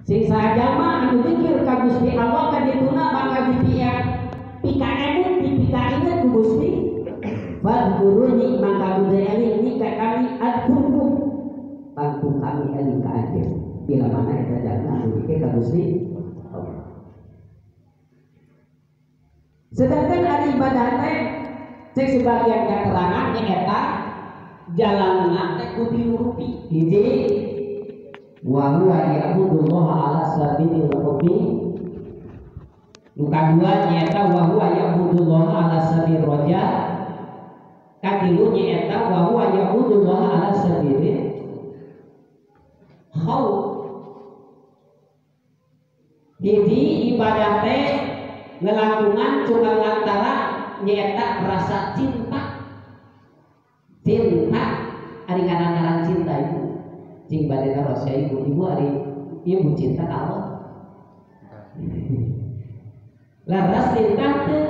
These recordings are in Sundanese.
Sing saha anu zikir ka Gusti Allah ka dituna bakal dipika pika emut dipika inget ku Gusti. Fadkuruni maka kudu eling ni ka kami adkurkum tangtu kami eling ka anjeun. Bila mana eta jalma anu zikir ka Gusti Allah. Sedangkan ari ibadah teh cek sebagian keterangan nyaeta jalanna teh kudu nuruti. Hiji wa huwa ya'budullaha ala sabilil hubbi. Nu kadua nyaeta wa huwa ya'budullaha ala sabilir raja. Katilu nyaeta wa huwa ya'budullaha ala sabilil khauf. Hiji ibadah teh ngelangkungan cuma antara nyaeta rasa cinta. Cinta ari ngaran-ngaran cinta ibu. Cing bade naros ya ibu, ibu ari ibu cinta ka Allah. Laras cinta teu.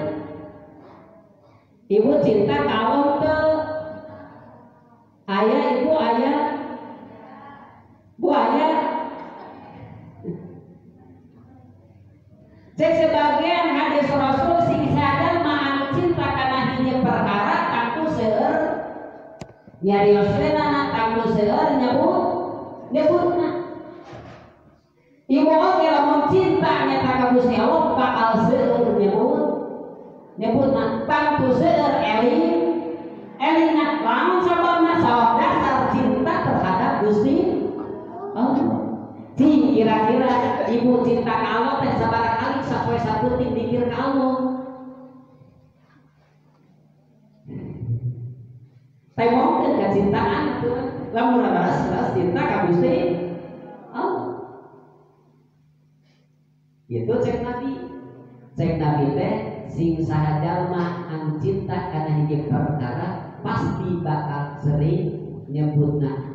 Ibu cinta ka Allah teu. Aya ibu aya. Bu aya. Cek sebagian hadis Rasul sing sadar anu cinta kana hiji perkara tangtu seueur nyarioskeunana tangtu seueur nyebut nyebutna. Ibu oge lamun cinta nyata ka Gusti Allah bakal seueur nyebut nyebutna tangtu seueur eling elingna lamun sababna sabab dasar cinta terhadap Gusti Allah. Cing kira-kira ibu cinta ka Allah teh sabaraha kali sapoe saputing dikir ka Allah. Teh kacintaan tuh lamun ras cinta ka Gusti Allah. Itu cek Nabi teh sing saha jalma anu cinta kana hiji perkara pasti bakal sering nyebutna.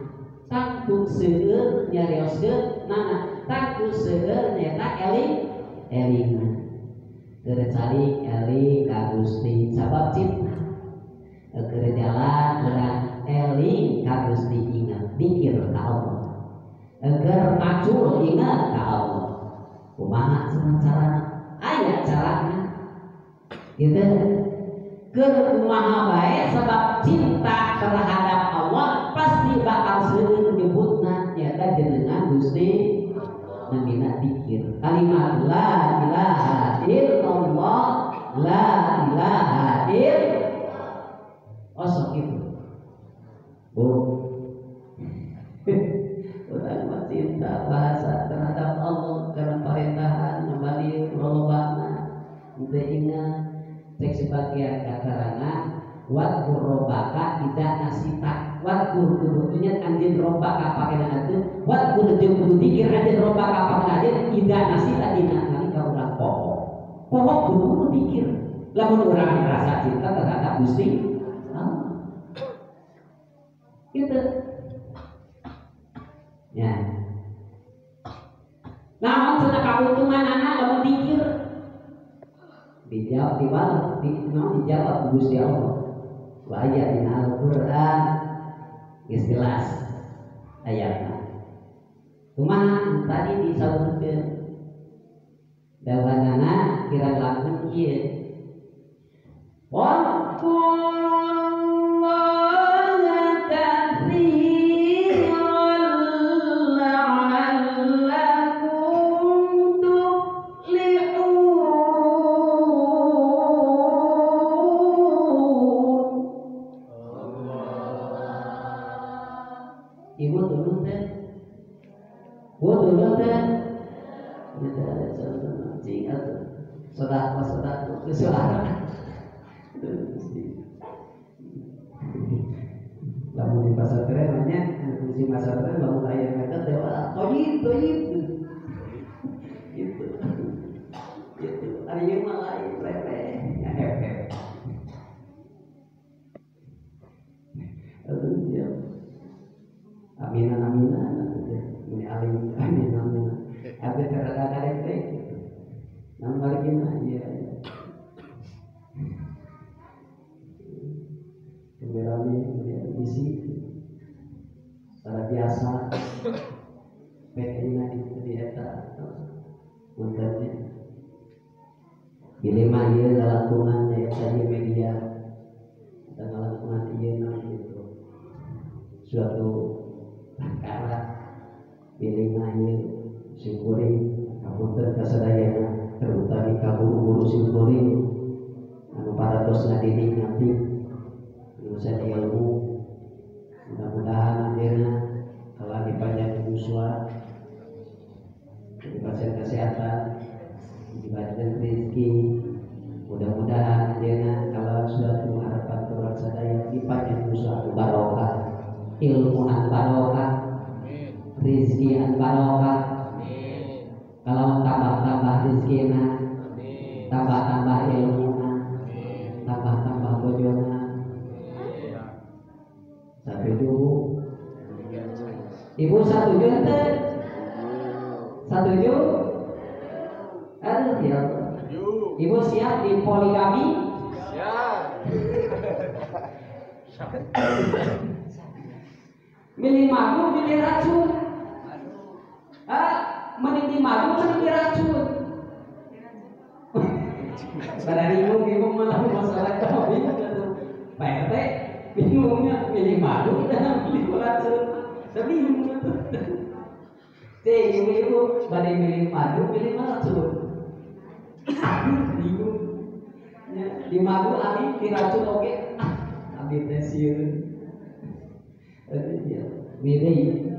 Tangtu seueur nyarioskeun mana tangtu seueur nyaeta eling elingna. Keur calik eling ka Gusti sabab cinta. Keur jalan urang eling ka Gusti ingat dikir ka Allah. Keur macul ingat ka Allah. Kumaha cenah carana? Aya carana. Gitu. Keur kumaha bae sabab cinta terhadap Allah pasti bakal seueur nyebutna nyaeta jenengan Gusti namina dikir. Kalimat la ilaha illallah, la ilaha illallah. Osok itu. Bu. Urang mah cinta bahasa terhadap Allah karena perintahan ngabali lolobana. Henteu ingat cek sebagian katarana wat robbaka tidak nasita. Wat kudu ingat anjeun robbaka pakena anjeun, wat kudu jeung kudu dikir anjeun robbaka pakena anjeun tidak nasita dina nalika urang poho. Poho kudu dikir. Lamun urang merasa cinta terhadap Gusti Allah. Gitu. Ya. Naon cenah kauntunganana lamun dikir? Dijawab dijawab Gusti Allah. Wa ayat dina Al-Qur'an geus jelas ayatna. Kumaha tadi disaurkeun dawanana kira langkung kieu. Waqullah katsiran la'allakum tuflihun. Ibu dulu teh, bu dulu teh, kita ada contoh cing atau sodako sodako kesuara. Lamun di pasar tren nanya, fungsi pasar tren lamun aya ngangkat dewa, toyib toyib, gitu, gitu. Ari ieu mah lain lele, hehe. Aduh ya. Aminan aminan ini alim amin amin. Ada terada karek teh gitu. Nomor gimana ya. Rame isi cara biasa PTI gitu di eta puntennya bilih mah ieu lalangkungan eta ieu media eta lalangkungan ieu naon gitu suatu perkara bilih mah ieu syukuri kapunten kasadayana terutama ka guru-guru syukuri anu paratos ngadidik nanti anu ilmu mudah-mudahan akhirnya kalau dipanjang yuswa diberikan kesehatan diberikan rezeki mudah-mudahan akhirnya kalau suatu harapan kurang sadaya dipanjang yuswa barokah ilmu an barokah rezeki an barokah kalau tambah-tambah rezekina tambah-tambah ilmuna tambah-tambah bojona satu ibu satu teh satu aduh ya ibu siap di poligami siap milih madu milih racun mending di madu mending di racun pada bingung malah masalah bingung Pak RT bingungnya milih madu dan milih racun saya bingung tuh cek ibu-ibu pada milih madu milih racun bingung ya, di madu abi di racun oke abi teh sieun ya milih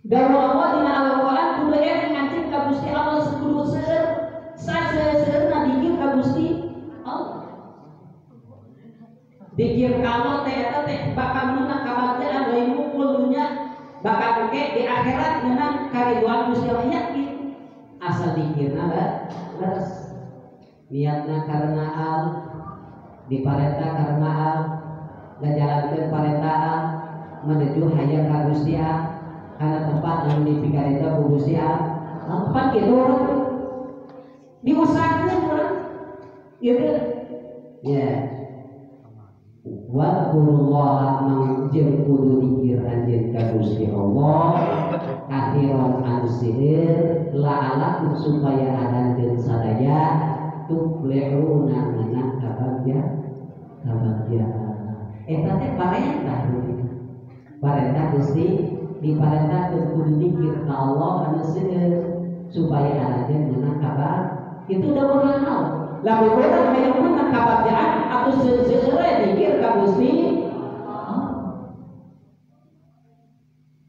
Dawuh Allah dina Al-Qur'an kudu aya ngancing ka Gusti Allah kudu seueur saseueurna dikir ka Gusti Allah. Dikir ka Allah teh eta teh bakal meunang kabagjaan lain mukul dunya bakal engke di akhirat meunang kariduan Gusti Allah yakin asal dikirna leres niatna karena al diparenta karena al ngajalankeun parenta al menuju hayang ka Gusti Allah karena tempat anu dipikarita ku Gusti Allah tempat kitu urang diusahakeun urang gitu ya wa qulullah mang jeung kudu dikir anjeun ka Gusti Allah kathiran anu seueur la'alakum supaya aranjeun sadaya tuflihuna menang kabagjaan eta teh parentah parentah Gusti diparentahkeun kudu dikir ka Allah anu seueur supaya aranjeun menang kabar itu dawuh Allah lamun urang hayang menang kabagjaan atuh seueur dikir ka Gusti Allah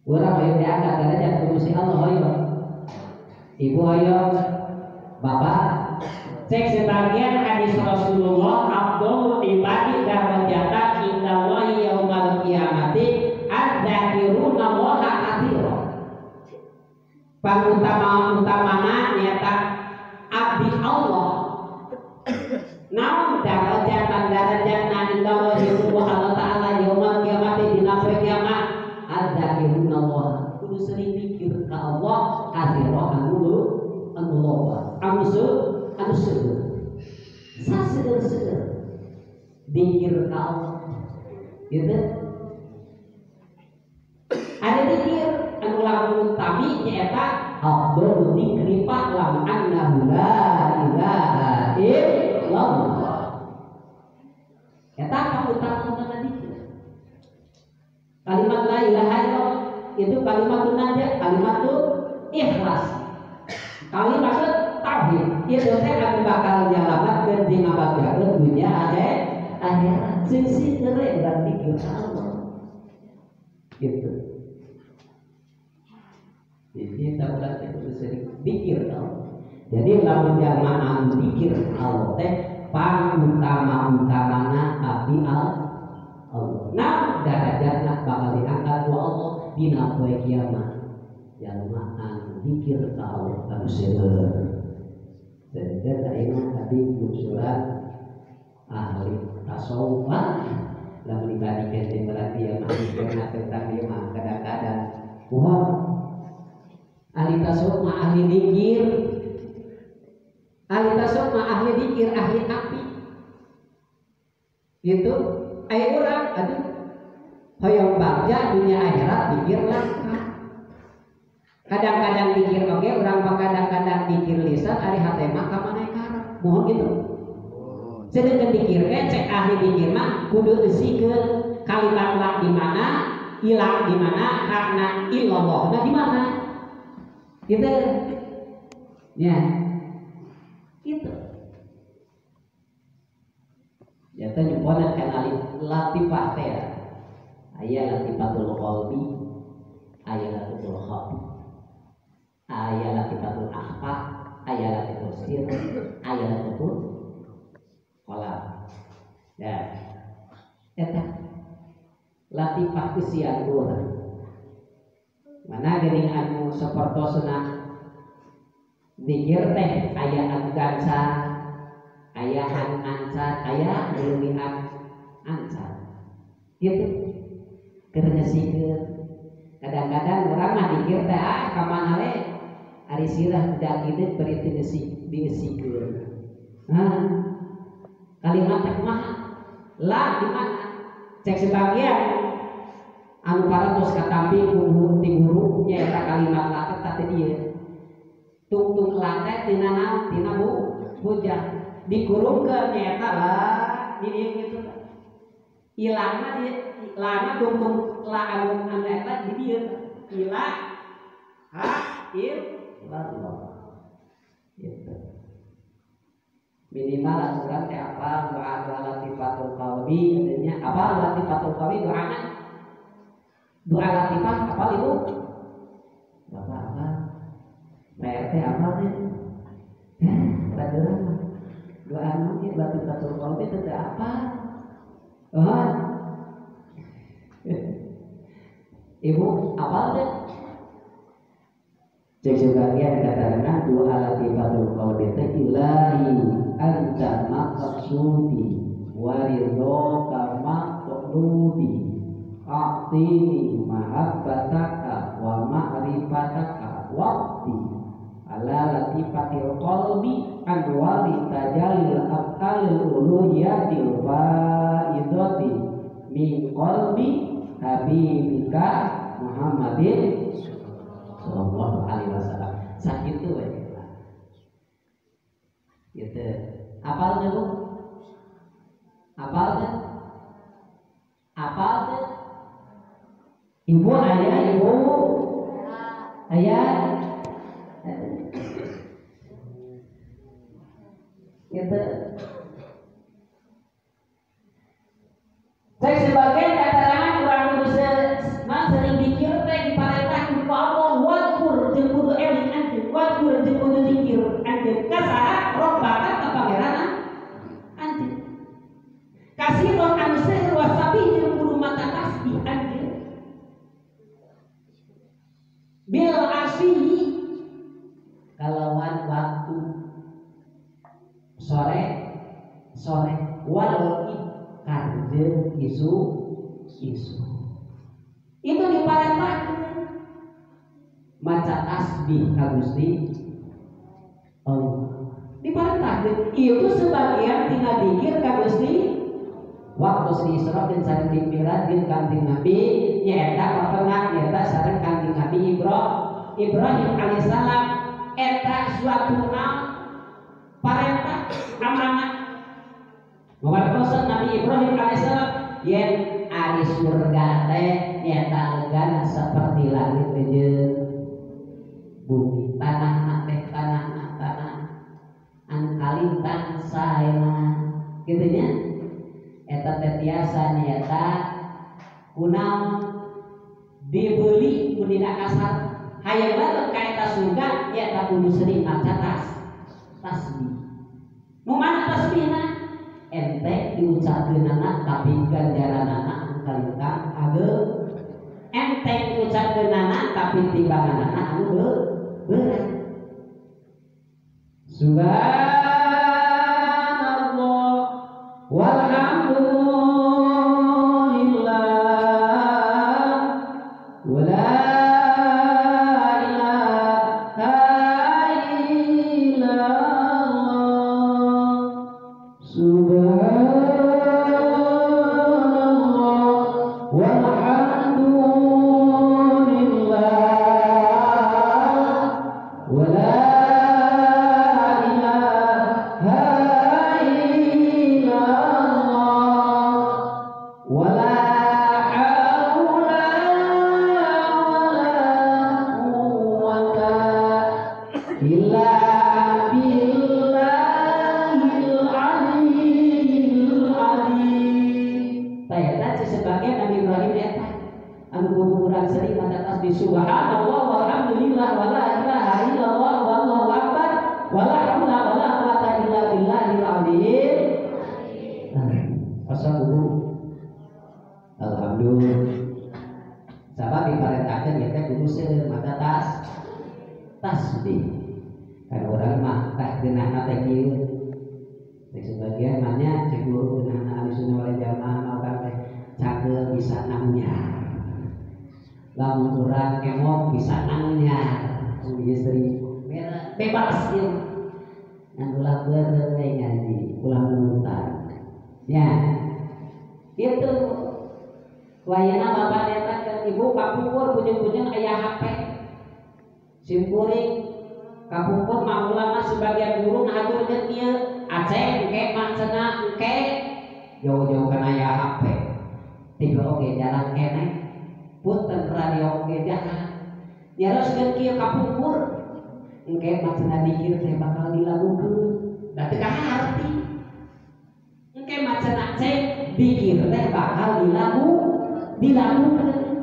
urang hayang diangkat derajat ku Gusti Allah hoyong ibu hoyong bapak cek sebagian hadis Rasulullah abdul ibadi darajatan indallahi yaumal qiyamati adzakiruna waha katsira pangutama-utamana nyata abdi Allah naon darajatan darajatna indallahi Allah taala yaumal qiyamati dina poe kiamat adzakiruna Allah kudu sering mikir ka Allah katsira anu loba anu seueur saseueur-seueur dikir ka Allah gitu ada dikir anu lamun tami nyaeta afdalu dzikri fa'lam annahu la ilaha illallah eta kautama dikir kalimat la ilaha illallah itu kalimat najah kalimat ikhlas kalimat tauhid ieu teh anu bakal nyalametkeun di ngabagjakeun dunya akhirat sisi ngere urang dikir ka Allah gitu. Jadi kita ulah teh kudu sering dikir ka Allah. Jadi lamun jalma anu dikir Allah teh pangutama-utamana abdi Allah. Nah, darajatna bakal diangkat ku Allah dina poe kiamat. Jalma anu dikir ka Allah anu seueur. Jadi ayeuna tadi surat ahli tasawuf lamun dibandingkeun jeung berarti ya mah tentang ieu mah kadang-kadang wah ahli tasawuf mah ahli dikir ahli tasawuf mah ahli dikir ahli api gitu aya urang aduh hoyong bagja dunia akhirat dikir langka Kadang-kadang dikir oge urang mah kadang-kadang dikir lisan ari hate mah ka mana karep. Mohon gitu. Sedengkeun dikir teh cek ahli dikir mah kudu eusikeun kalimat la di mana, ilang di mana, hakna illallahna di mana. Gitu. Ya. Gitu. Ya teh nyuponan kana latifah teh. Aya latifatul qalbi, aya latifatul khafi, aya latifatul akhfa, aya latifatul sir, aya latifatul qalam. Ya. Eta latifah isian dua. Mana geuning anu sapertosna zikir teh aya anu ganca, aya anu ancat, aya anu leuwih ancat. Gitu. Keur ngesikeun. Kadang-kadang urang mah dikir teh ah ka mana we ari sirah da kieu beri teu digesikeun. Hah. Kalimat teh kumaha? La di mana? Cek sebagian anu parantos katampi ku ti guru nyaeta kalimat la teh teh dieu. Tungtung la teh tina naon? Tina bujang. Dikurungkeun nyaeta la di dieu kitu. Ilangna di lana tungtung la anu anu eta di dieu. Ila ha illallah. Gitu. Minimal aturan teh apa doa doa latifatul qalbi katanya apa latifatul qalbi doana doa latifah apa ibu bapak apa Pak RT apa teh rada doa nu ieu latifatul qalbi teh apa oh ibu apa teh cek sebagian katakan doa latifatul qalbi teh ilahi anta maqsudi wa ridhoka maqlubi a'tini mahabbataka wa ma'rifataka waqti ala latifatil qalbi anwari tajalil af'alil uluhiyatil faidati min qalbi habibika Muhammadin sallallahu alaihi wasallam. Sakitu we. Gitu. Apal teh Bu? Apal teh? Apal teh? Ibu ayah, ibu ayah. Gitu. Saya sebagian keterangan kurang kudu sering dikir teh diparentah ku Allah wakur jeung kudu eling anjeun, wakur jeung kudu zikir anjeun. Ka saha robbaka ka pangeran anjeun. Kasiro anu seueur wasabi jeung kudu maca tasbih anjeun. Bil asihi kalawan waktu sore sore wal karjeun isu isu itu diparentahkeun maca tasbih ka Gusti Allah diparentahkeun itu sebagian tina dikir ka Gusti waktu si Isra bin sareng Mi'raj bin Kanjeng Nabi nyaeta papengat nyaeta sareng Kanjeng Nabi Ibrahim alaihissalam eta suatu naon parentah amanah Muhammad Nabi Ibrahim alaihissalam yen ari surga teh nyaeta legana seperti langit jeung bumi tanahna teh tanahna tanah anu kalintang saena kitu nya eta teh tiasa nyaeta kunaon dibeli ku dina kasar hayang banget ka eta surga nyaeta kudu sering maca tasbih nu mana tasbihna ente diucapkeunana tapi ganjaranana anu kalintang ageung ente diucapkeunana tapi timbanganana anu berat. Subhanallah walhamdulillah wala ilaha illallah subhanallah walhamdulillah illa billahil aliyyil azim. Tah eta sebagai Nabi Ibrahim eta anu kudu urang sering maca tasbih subhanallah walhamdulillah wala ilaha illallah wallahu akbar wala haula wala quwata illa billahil azim. Asa kudu alhamdulillah. Sabab diparentahkeun ieu teh kudu seueur maca tasbih. Kan urang mah tah geunahna teh kieu. Teh sebagian mah nya cek guru geunahna ahli sunnah wal jamaah mah urang teh cageur bisa nangnyar. Lamun urang kemok bisa nangnyar. Istri bebas ieu. Ngan ulah beureum we ngaji, ulah mutar. Ya. Itu wayana bapak eta ke ibu kapungkur bujung-bujung aya HP. Simkuring kapungkur mah ulama sebagian guru ngahaturkeun ieu aceng engke mah cenah engke jauh-jauh kana aya HP. Tiga oge jalan keneh punten radio oge jalan. Nyaroskeun kieu kapungkur engke mah cenah dikir teh bakal dilakukeun. Da teu kaharti. Engke mah cenah ceng dikir teh bakal dilakukeun.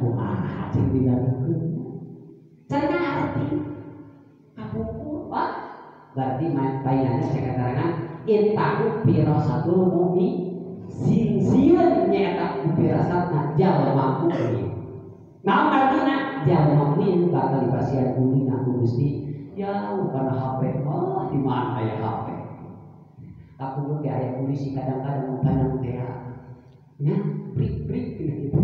Kumaha ceng dilakukeun? Cenah arti kapungkur Pak. Berarti bayangan cek keterangan intahu pirasatul mukmin sieun nyaeta pirasatna jalma mukmin. Naon artina jalma mukmin bakal dipasihan kuning ku Gusti jauh kana HP. Oh, di mana aya HP? Kapungkur ge aya polisi kadang-kadang pandang teh. Nya prik-prik gitu.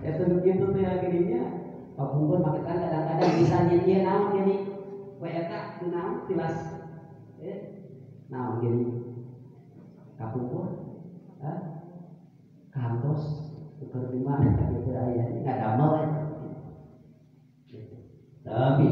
Eta begitu teh gininya. Kapungkur mah kadang-kadang bisa nyeun naon gini. We eta naon tilas. Naon gini. Kapungkur hah? Kantos ukur di mana gitu aya ngadamel eta. Tapi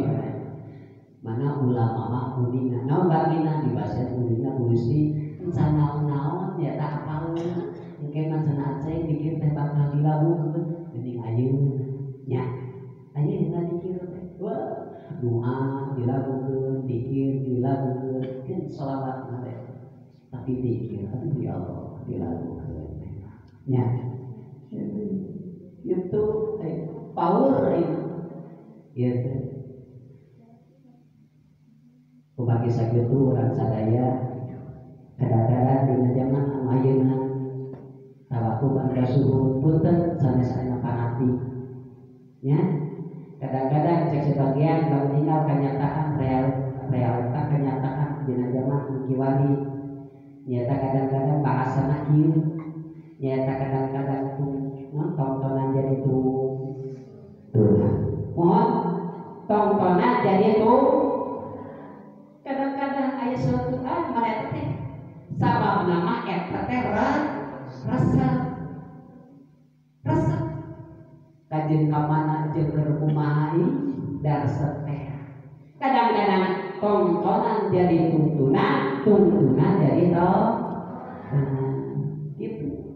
mana ulama mah kuningna naon bagina dibasian kuningna Gusti encan naon-naon ya tak apaleun engke mah cenah aceng dikir teh bakal dilakukeun geuning ayeuna nya ayeuna dikir teh wah doa dilakukeun dikir dilakukeun keun sholawat mah teh tapi dikir aduh ya Allah dilakukeun nya itu power ieu teh. Kumargi sakitu urang sadaya kadang-kadang dina zaman anu ayeuna tawakuban ka suhud punten sanes aya fanatik nya. Kadang-kadang cek sebagian lamun ninggal kenyataan realita kenyataan dina zaman anu kiwari nyata kadang-kadang bahasana kieu nyata kadang-kadang tontonan jadi tuh mohon tontonan jadi tuh kadang-kadang aya suatu mereka teh sabab nama eta teh resep resep kajeun ka mana jeung keur kumaha da resep teh. Kadang-kadang tontonan jadi tuntunan, tuntunan jadi tontonan gitu.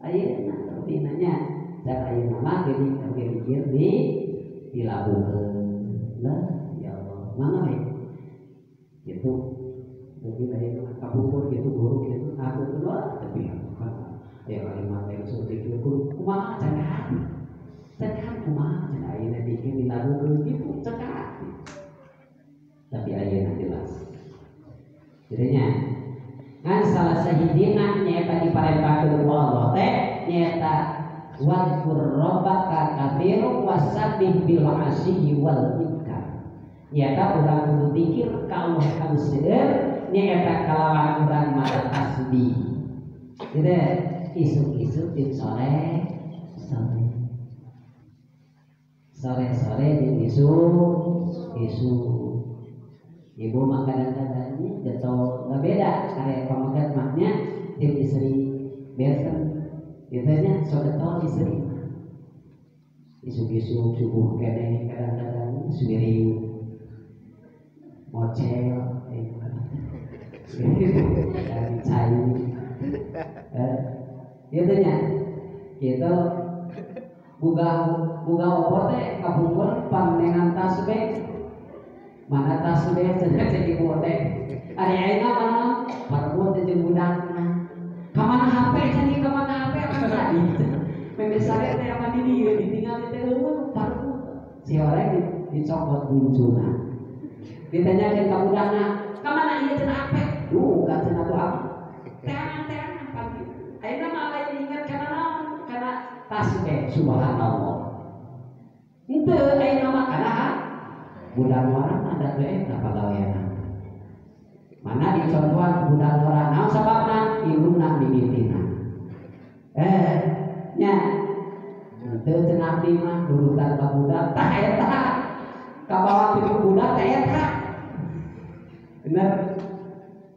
Ayeuna rutinanya dan ayeuna mah geuning oge dikir di dilakukeun. Lah ya Allah, mana we gitu. Mungkin aya kapungkur gitu guru gitu aku keluar tapi kan ya kalimat yang seperti itu kumaha cenah cenah kumaha cenah ayeuna dikir dilakukeun gitu cenah. Tapi ayeuna jelas. Jadinya ngan salah sahijina nyaeta diparentahkeun ku Allah teh nyaeta wadkur rabbaka katsiran wasabbih bil asyi wal ibkar. Nyaeta urang kudu dikir ka Allah anu seueur nyaeta kalawan urang maca tasbih. Gitu isuk-isuk jeung sore sore. Sore-sore jeung isuk-isuk. Ibu mah kadang-kadangnya jatuh nggak beda karya pamegat mahnya tim istri benten biasanya sok getol istri isuk-isuk subuh kene kadang-kadang suwiri mocel dari cai gitu nya gitu buka buka opor teh kapungkur panengan tasbih mana Tina tasbih cenah cek ibu teh. Ari ayeuna mah parbot jeung budakna. Ka mana HP cenah ka mana HP tadi. Memesare teh apa di dieu ditinggal teh eueuh parbot. Si orang dicokot buncuna. Ditanyakeun ka budakna, "Ka mana ieu cenah HP?" Duh, ka cenah tuh apa? Teangan-teangan pagi. Ayeuna mah lain ingat kana naon? Kana tasbih subhanallah. Henteu ayeuna mah kana budak orang ada teh eta pagaweanna. Mana dicontohan budak orang naon sababna indungna mimitina. Nya henteu cenah abdi mah nurutan ka budak tah eta. Kabawa ti budak teh eta. Bener.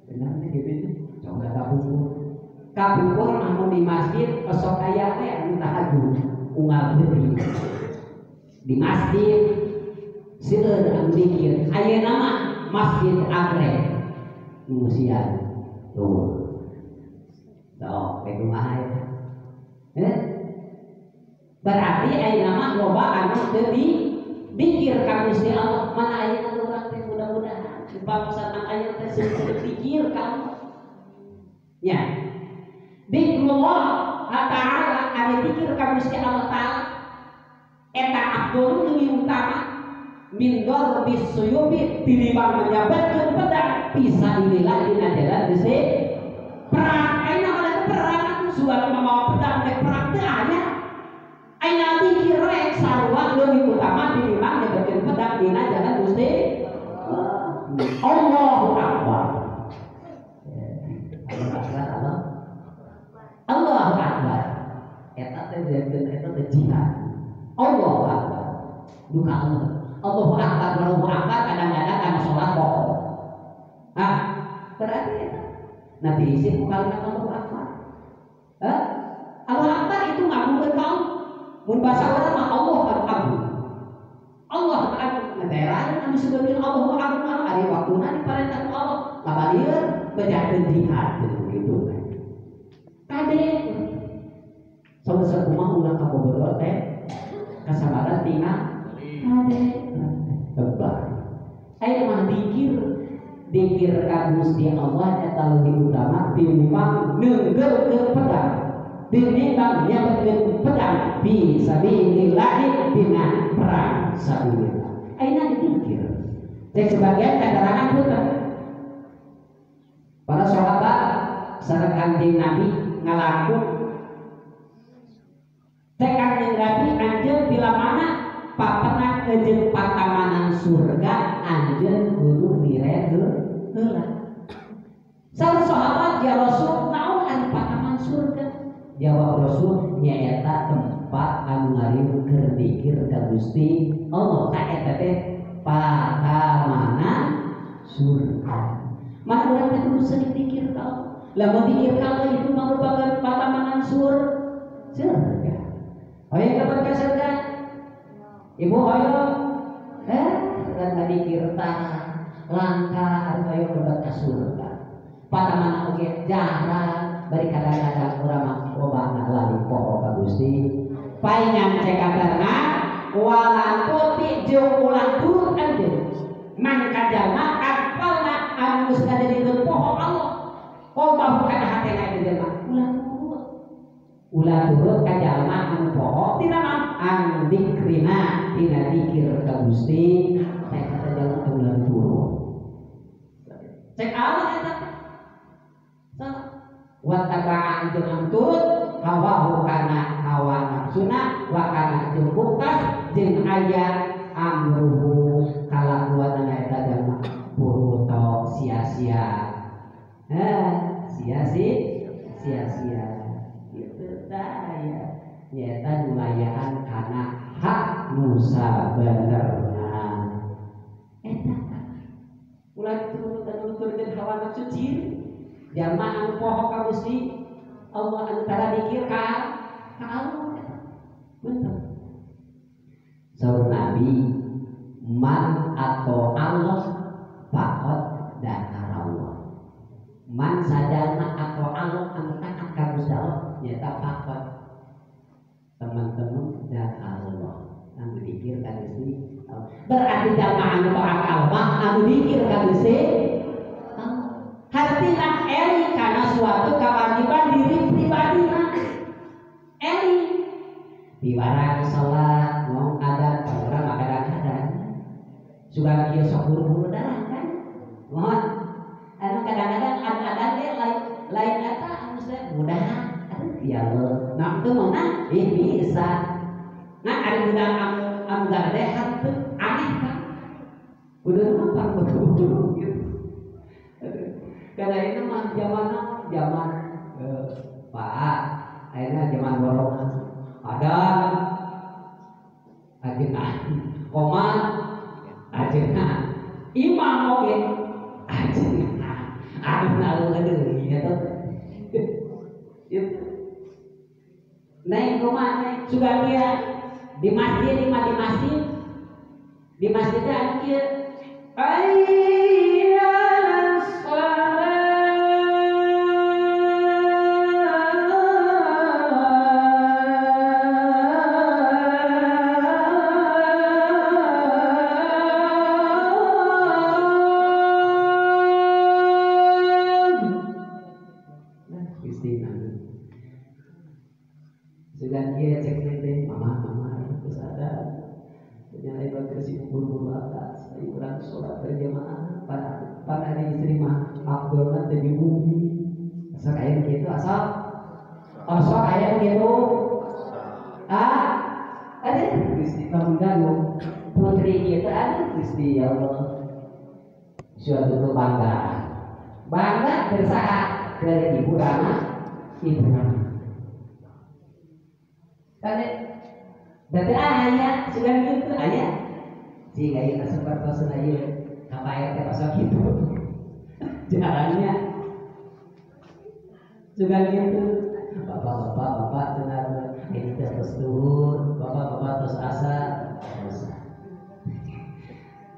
Bener teh kitu teh. Coba kapungkur. Kapungkur anu di masjid osok aya teh anu tahajud unggal peuting. Di masjid seueur anu dikir. Ayeuna mah masjid anggrek ngusian. Tuh. Sok teh kumaha eta? Berarti ayeuna mah loba anu teu dikir ka Gusti Allah. Mana ayeuna urang teh mudah-mudahan upama satang ayeuna teh seueur dikir ka Allah. Nya. Dikrullah ta'ala ari dikir ka Gusti Allah ta'ala eta abdul leuwih utama min darbis suyubi tinimbang menyabetkeun pedang fisabilillah dina jalan Gusti perang. Ayeuna mah perang atuh sugan mamawa pedang teh perang teu aya. Ayeuna dikir we sarua leuwih utama tinimbang nyabetkeun pedang dina jalan Gusti Allahu Akbar. Allahu Akbar, Allah. Allahu Akbar. Eta teh dijadikeun eta teh jihad. Allahu Akbar. Duka Allah. Allahu Akbar, Allahu Akbar kadang-kadang kana salat pokok. Ah, berarti eta nanti isi ku kalimat Allahu Akbar. Hah? Allahu Akbar itu ngagungkeun ka Allah. Mun bahasa urang mah Allahu Agung. Allahu Agung. Nah, daerah anu disebutkeun Allahu Agung mah ari waktuna diparentah ku Allah. Labalieur bejakeun jihad gitu. Kade saur kumaha ulah ka bobodo teh kasabaran tina kade tebak. Ayeuna mah dikir dikir ka Gusti Allah eta leuwih utama tinimbang neunggeulkeun pedang tinimbang nyabetkeun pedang fi sabilillah dina perang sabilillah. Ayeuna dikir cek sebagian keterangan punten para sahabat sareng Kanjeng Nabi ngalaku cek Kanjeng Nabi anjeun bila mana papenak jeung patamanan surga anjeun kudu mired heula. Saur sahabat ya Rasul naon ari pataman surga? Jawab Rasul nyaeta tempat anu ngariung keur dikir ka Gusti Allah. Ta eta teh patamanan surga. Mana urang teh kudu sering dikir ka Allah. Lamun dikir ka Allah itu merupakan patamanan surga. Hoyong dapat ka surga? Ibu hoyong? Urang dikir tah langkah hoyong dapat ka surga. Patamanan oge jarang bari kadang-kadang urang mah loba lali poho ka Gusti. Paingan cek katarna wala tuti jeung ulah turut anjeun. Mangka jalma apalna anu geus ngajadikeun poho Allah. Kobahu kana hatena eta jelema ulah turut. Ulah turut ka jalma anu poho tina mah an dikrina tina dikir ka Gusti teh kata jalma teh ulah turut. Cek Allah eta teh. Wa taba'an jeung anu turut hawahu kana hawa nafsuna wa kana jeung bukas jeung aya amruhu kalakuanana eta jalma puruto sia-sia. Sia-sia gitu tah ya nyaeta nulayaan kana hak nu sabenerna eta ulah turut anu nuturkeun hawa nafsu ciri jalma anu poho ka Gusti Allah anu tara dikir ka Allah eta bener. Saur Nabi man atau Allah faqad dakarallah. Man sadana atau Allah anu taat ka Gusti Allah nyaeta faqad teman-teman dan Allah anu dikir ka Gusti Allah. Berarti jalma anu taat ka Allah anu dikir ka Gusti hartina eling kana suatu kewajiban diri pribadina. Eling diwarang salat ngomong adan urang mah kadang-kadang sugan kieu sok buru-buru darah kan. Mohon anu kadang-kadang adan ge lain eta anu teh mudah. Aduh ya Allah, nah teu meunang ih bisa. Nah ari budak anu garede henteu aneh kan. Kudu mah buru-buru gitu. Karena ini mah zaman zaman Pak, ayeuna zaman borongan. Adan ajengan, komat ajengan, imam oge ajengan. Aduh aduh gitu. Naik kumaha naik sugan dia di masjid di masjid di masjid anu kieu ayya sugan dia cek teh mama terus ada nyalain bagasi buru-buru atas ayo urang sholat berjamaah pada ada istri mah abdulna teh bumi asal aya gitu asal aya gitu ah ada Gusti bangun putri gitu ada Gusti ya Allah suatu kebanggaan bangga bersaha dari ibu rama kan berarti ayah sudah gitu ayah jika ieu sapertos ieu ka Pak RT pasok gitu jarangnya sudah gitu bapak-bapak cenah ini teh terus duhur bapak-bapak terus asar terus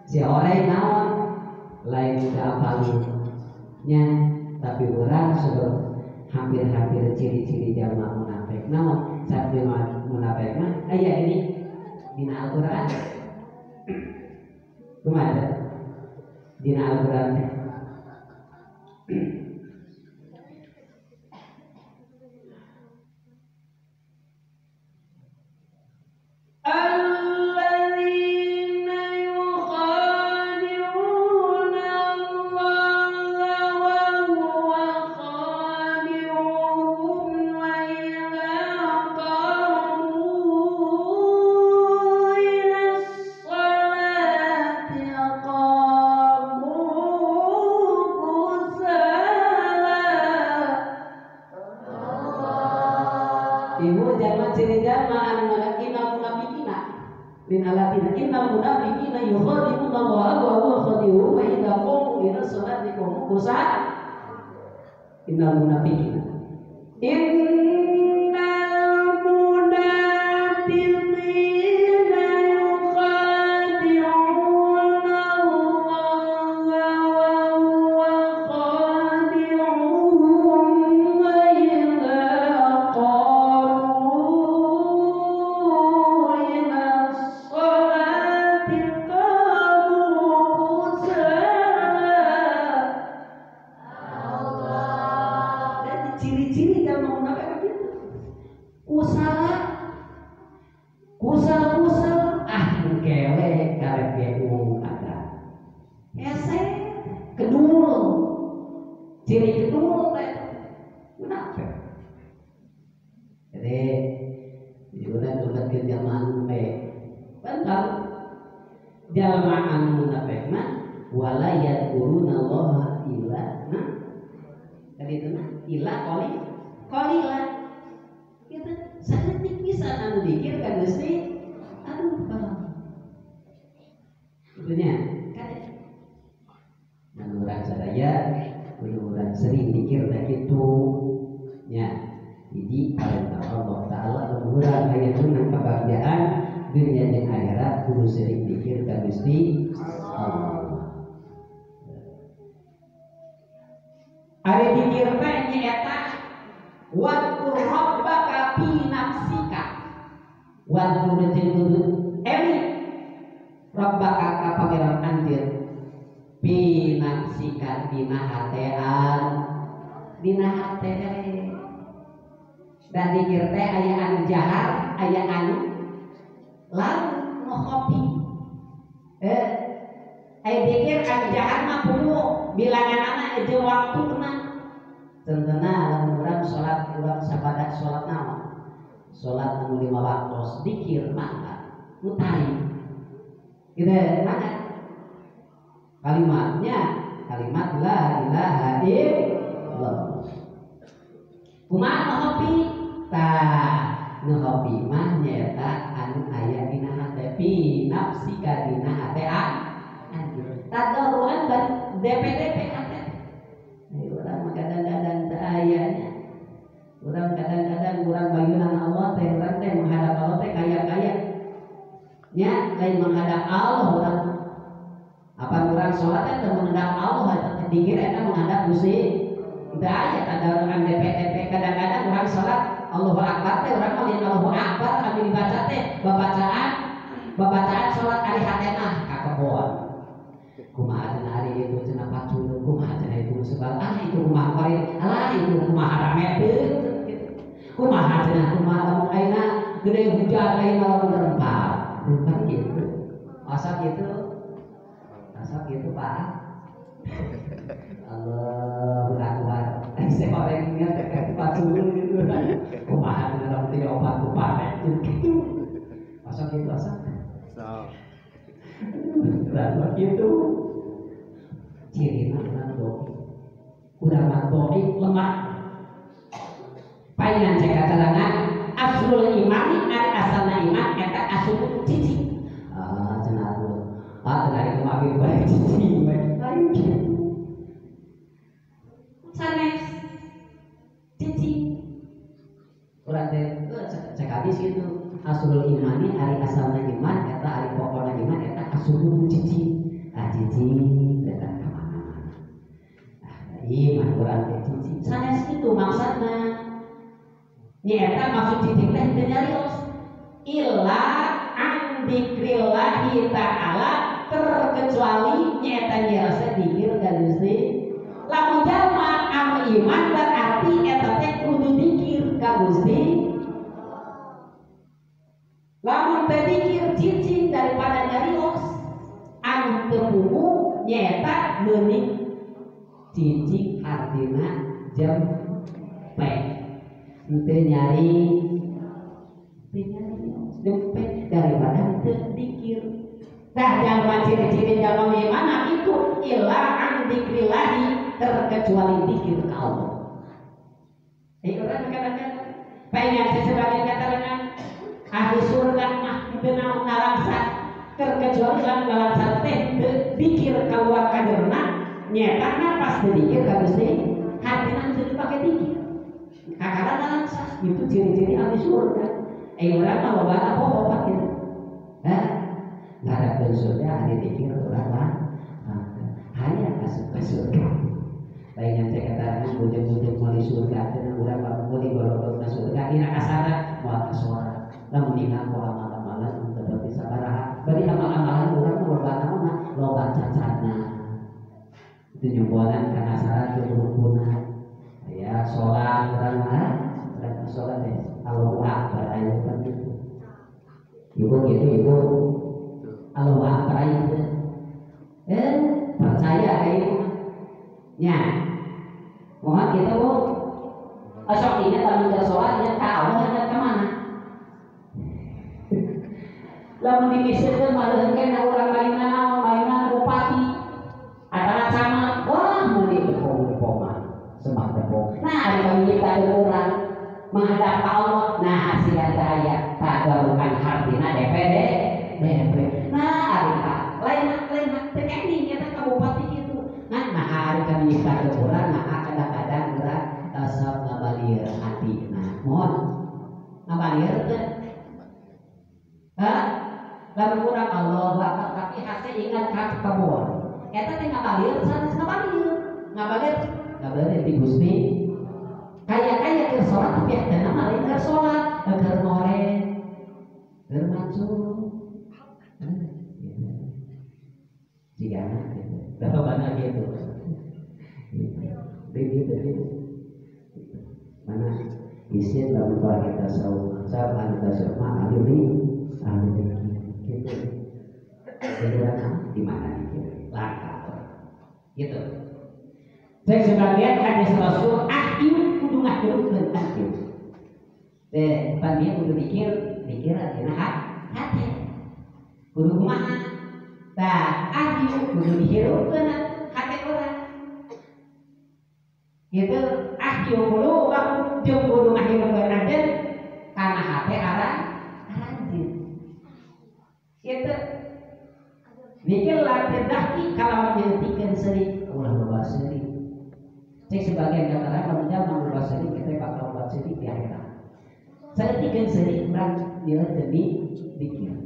si orang naon lain teu apalnya tapi urang sudah hampir-hampir ciri-ciri jalma munafik naon saat munafik mah aya ini dina Al-Qur'an kumaha dina Al-Qur'an teh alladzina yukhadi'una Allah wa huwa khadi'uhum wa idza qamu ila sholati qamu kusala. Ibu jangan ciri jalma anu innal munafiqina min alatina innal munafiqina yukhadi'una Allah wa huwa khadi'uhum wa idza qamu ila sholati qamu kusala. Innal munafiqina Innal munafiqina yukhadi'una Allah wa huwa khadi'uhum wa idza qamu ila sholati qamu kusala. Dan ciri-ciri jalma munafik begitu. Kusala kusal-kusal ah kewe karek ge umum ada. Hese kedul. Ciri kedul teh munafik. Jadi urang ulah jalma munafik. Bentar jalma anu munafik mah wala yadkuruna Allah illa nah tadi itu nah illa qalila gitu saeutik pisan anu dikir ka Gusti aduh kalau itunya kan anu urang sadaya kudu urang sering dikir teh kitu nya hiji perintah Allah taala urang aya menang kebahagiaan dunia jeung akhirat kudu sering dikir ka Gusti Allah. Ari dikir teh nyaeta wadkur rabbaka fi nafsika. Wadkur jeung kudu eling Rabbaka ka pangeran anjeun binafsika dina hatean dina hate dan dikir teh aya anu jahar aya anu lalu nu khofi aya dikir anu jahar mah puguh bilanganana jeung waktuna tentena lamun urang salat urang sabada salat naon salat anu 5 waktu dikir maka utari gitu mana kalimatnya kalimat la ilaha illallah kumaha nu khofi tah nu khofi mah nyaeta anu aya dina hate fi nafsika dina hate anjeun tadarruan bari DPDP hate ayo urang mah kadang-kadang teu aya nya urang kadang-kadang urang bayunan Allah teh urang teh menghadap Allah teh kaya-kaya nya lain menghadap Allah urang apa urang salat teh menghadap Allah eta teh dikir eta menghadap Gusti teu aya tadarruan DPDP kadang-kadang urang salat Allahu Akbar teh urang mah lain Allahu Akbar anu dibaca teh babacaan salat ari hatena ka kebon kumaha cenah ari itu cenah pacul kumaha cenah itu sebab ah itu kumaha kemarin alah itu kumaha rame teu kumaha cenah kumaha lamun ayeuna gede hujan ayeuna lamun rempah rempah gitu asap gitu Pak Allahu Akbar saya paling ingat teh pacul gitu kumaha cenah lamun tiga opat kumaha gitu asap gitu asap lalu gitu ciri urang doi urang mah doi lemah paingan cek katarangan aslul imani ari asalna iman eta asup cicing ah cenah ah cenah ari kumaha ge bae cicing bae lain kitu sanes cicing urang teh cek hadis gitu aslul imani ari asalna iman eta ari pokona iman eta asup cicing ah cicing eta ka mana-mana ah iman urang teh cicing sanes kitu maksudna nyaeta maksud cicing teh teu nyarios illa an dzikrillahi ta'ala terkecuali nyaeta nyarios dikir ka Gusti lamun jalma anu iman berarti eta teh kudu dikir ka Gusti lamun teh dikir cicing daripada nyarios anu teu puguh nyaeta meuning cicing artina jempe henteu nyari jempe daripada henteu dikir tah jalma ciri-ciri jalma iman itu illa an dzikrillahi terkecuali dikir ka Allah. Urang kadang-kadang pengen sebagian katarangan ahli surga mah henteu naon nalangsa terkecuali lamun nalangsa teh henteu dikir kaluar kaderna nyaetana pas teu dikir ka Gusti hatina henteu dipake dikir kakara nalangsa itu ciri-ciri ahli surga. Urang mah lobana poho pak kitu hah ngarepkeun surga ahli dikir urang mah hayang asup ka surga lain cek katarangan bujeng-bujeng meuli surga teh urang mah meuli golodogna surga dina kasana moal kasora lamun ningal ku amal-amalan teu berarti sabaraha bari amal-amalan urang mah loba naonna loba cacatna itu nyumbonan kana syarat rukuna ya salat urang mah urang salat teh Allahu Akbar aya kan gitu ibu gitu ibu Allahu Akbar aya percaya ibu nya mohon kita bu asok ingat lamun teu salat nya ka Allah nya ka mana lamun dimisirkeun maleuheun na urang mainan naon mainan bupati atawa camat wah meuli tepung-tepungan semak tepung nah ari kami kita urang menghadap ka Allah nah hasilna teh aya tadarruan hartina DPD DP nah ari ka lain teu kening eta ka bupati kitu nah ari kami nyiptakeun urang nah kadang-kadang urang sok ngabalir hatina mohon ngabalir teh hah lamun urang Allahu Akbar tapi hase ingat ka kebon eta teh ngabalir sanes ngabalir ti Gusti kaya-kaya keur salat tapi eta mah lain keur salat keur more keur macul Jigana gitu. Jawabanna gitu. Gitu gitu. Mana isin lamun kita saum, saum ahli tasawuf mah ahli ahli gitu. Jadi di mana dikir? Langka. Gitu. Cek sebagian hadis Rasul ahyu kudu ngahirupkeun ahyu. Teh pan dia kudu dikir, dikir artinya hati. Kudu kumaha? Tah ahyu kudu dihirupkeun hate urang. Gitu ahyu kudu jeung kudu ngahirupkeun anjeun kana hate aranjeun. Gitu. Dikir latih dahki kalau dihentikeun seuri ulah loba seuri. Cek sebagian kata lamun jalma loba seuri kita bakal loba seuri di akhirat. Saeutikkeun seuri urang nilai demi dikir.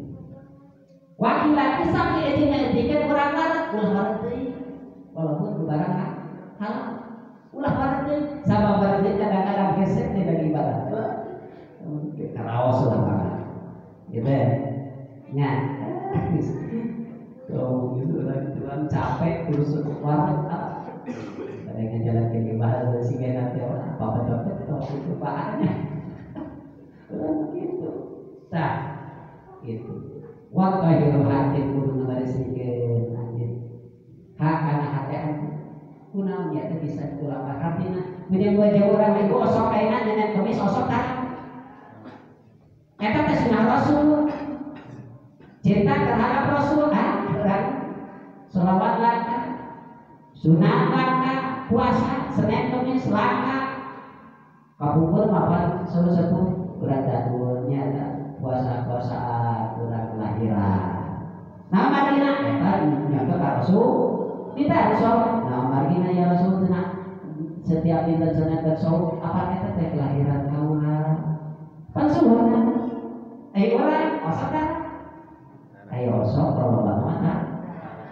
Wakilati sampai jeung ngaentikeun urang larat ulah larat deui. Walaupun barang halal ulah larat deui sabab larat deui kadang-kadang hese teh bagi ibadah. Karaos ulah banget. Gitu ya. Nya. Tuh, gitu orang tuan capek terus warna kadang jalan ke ibadah sehingga nanti apa apa itu bahannya gitu tak gitu waktu hidup hati kudu ngabarisikeun anjeun hak kana hate anjeun kunaon nya teh bisa dikulapar hartina mun wajah urang ieu osok ayeuna nyeun kemis osok tah eta teh sunah Rasul cinta terhadap Rasul ah sholawat langka, sunat langka, puasa Senin Kamis langka, kapungkur mapan sepuh urang dadulnya puasa-puasaan urang kelahiran. Nah margina eta nyampe ka Rasul, minta Rasul, nah margina ya Rasul cenah setiap dinten Senin dan apa eta teh kelahiran kaula. Pan suhuna. Ayo urang osok tah? Ayo osok loba mah.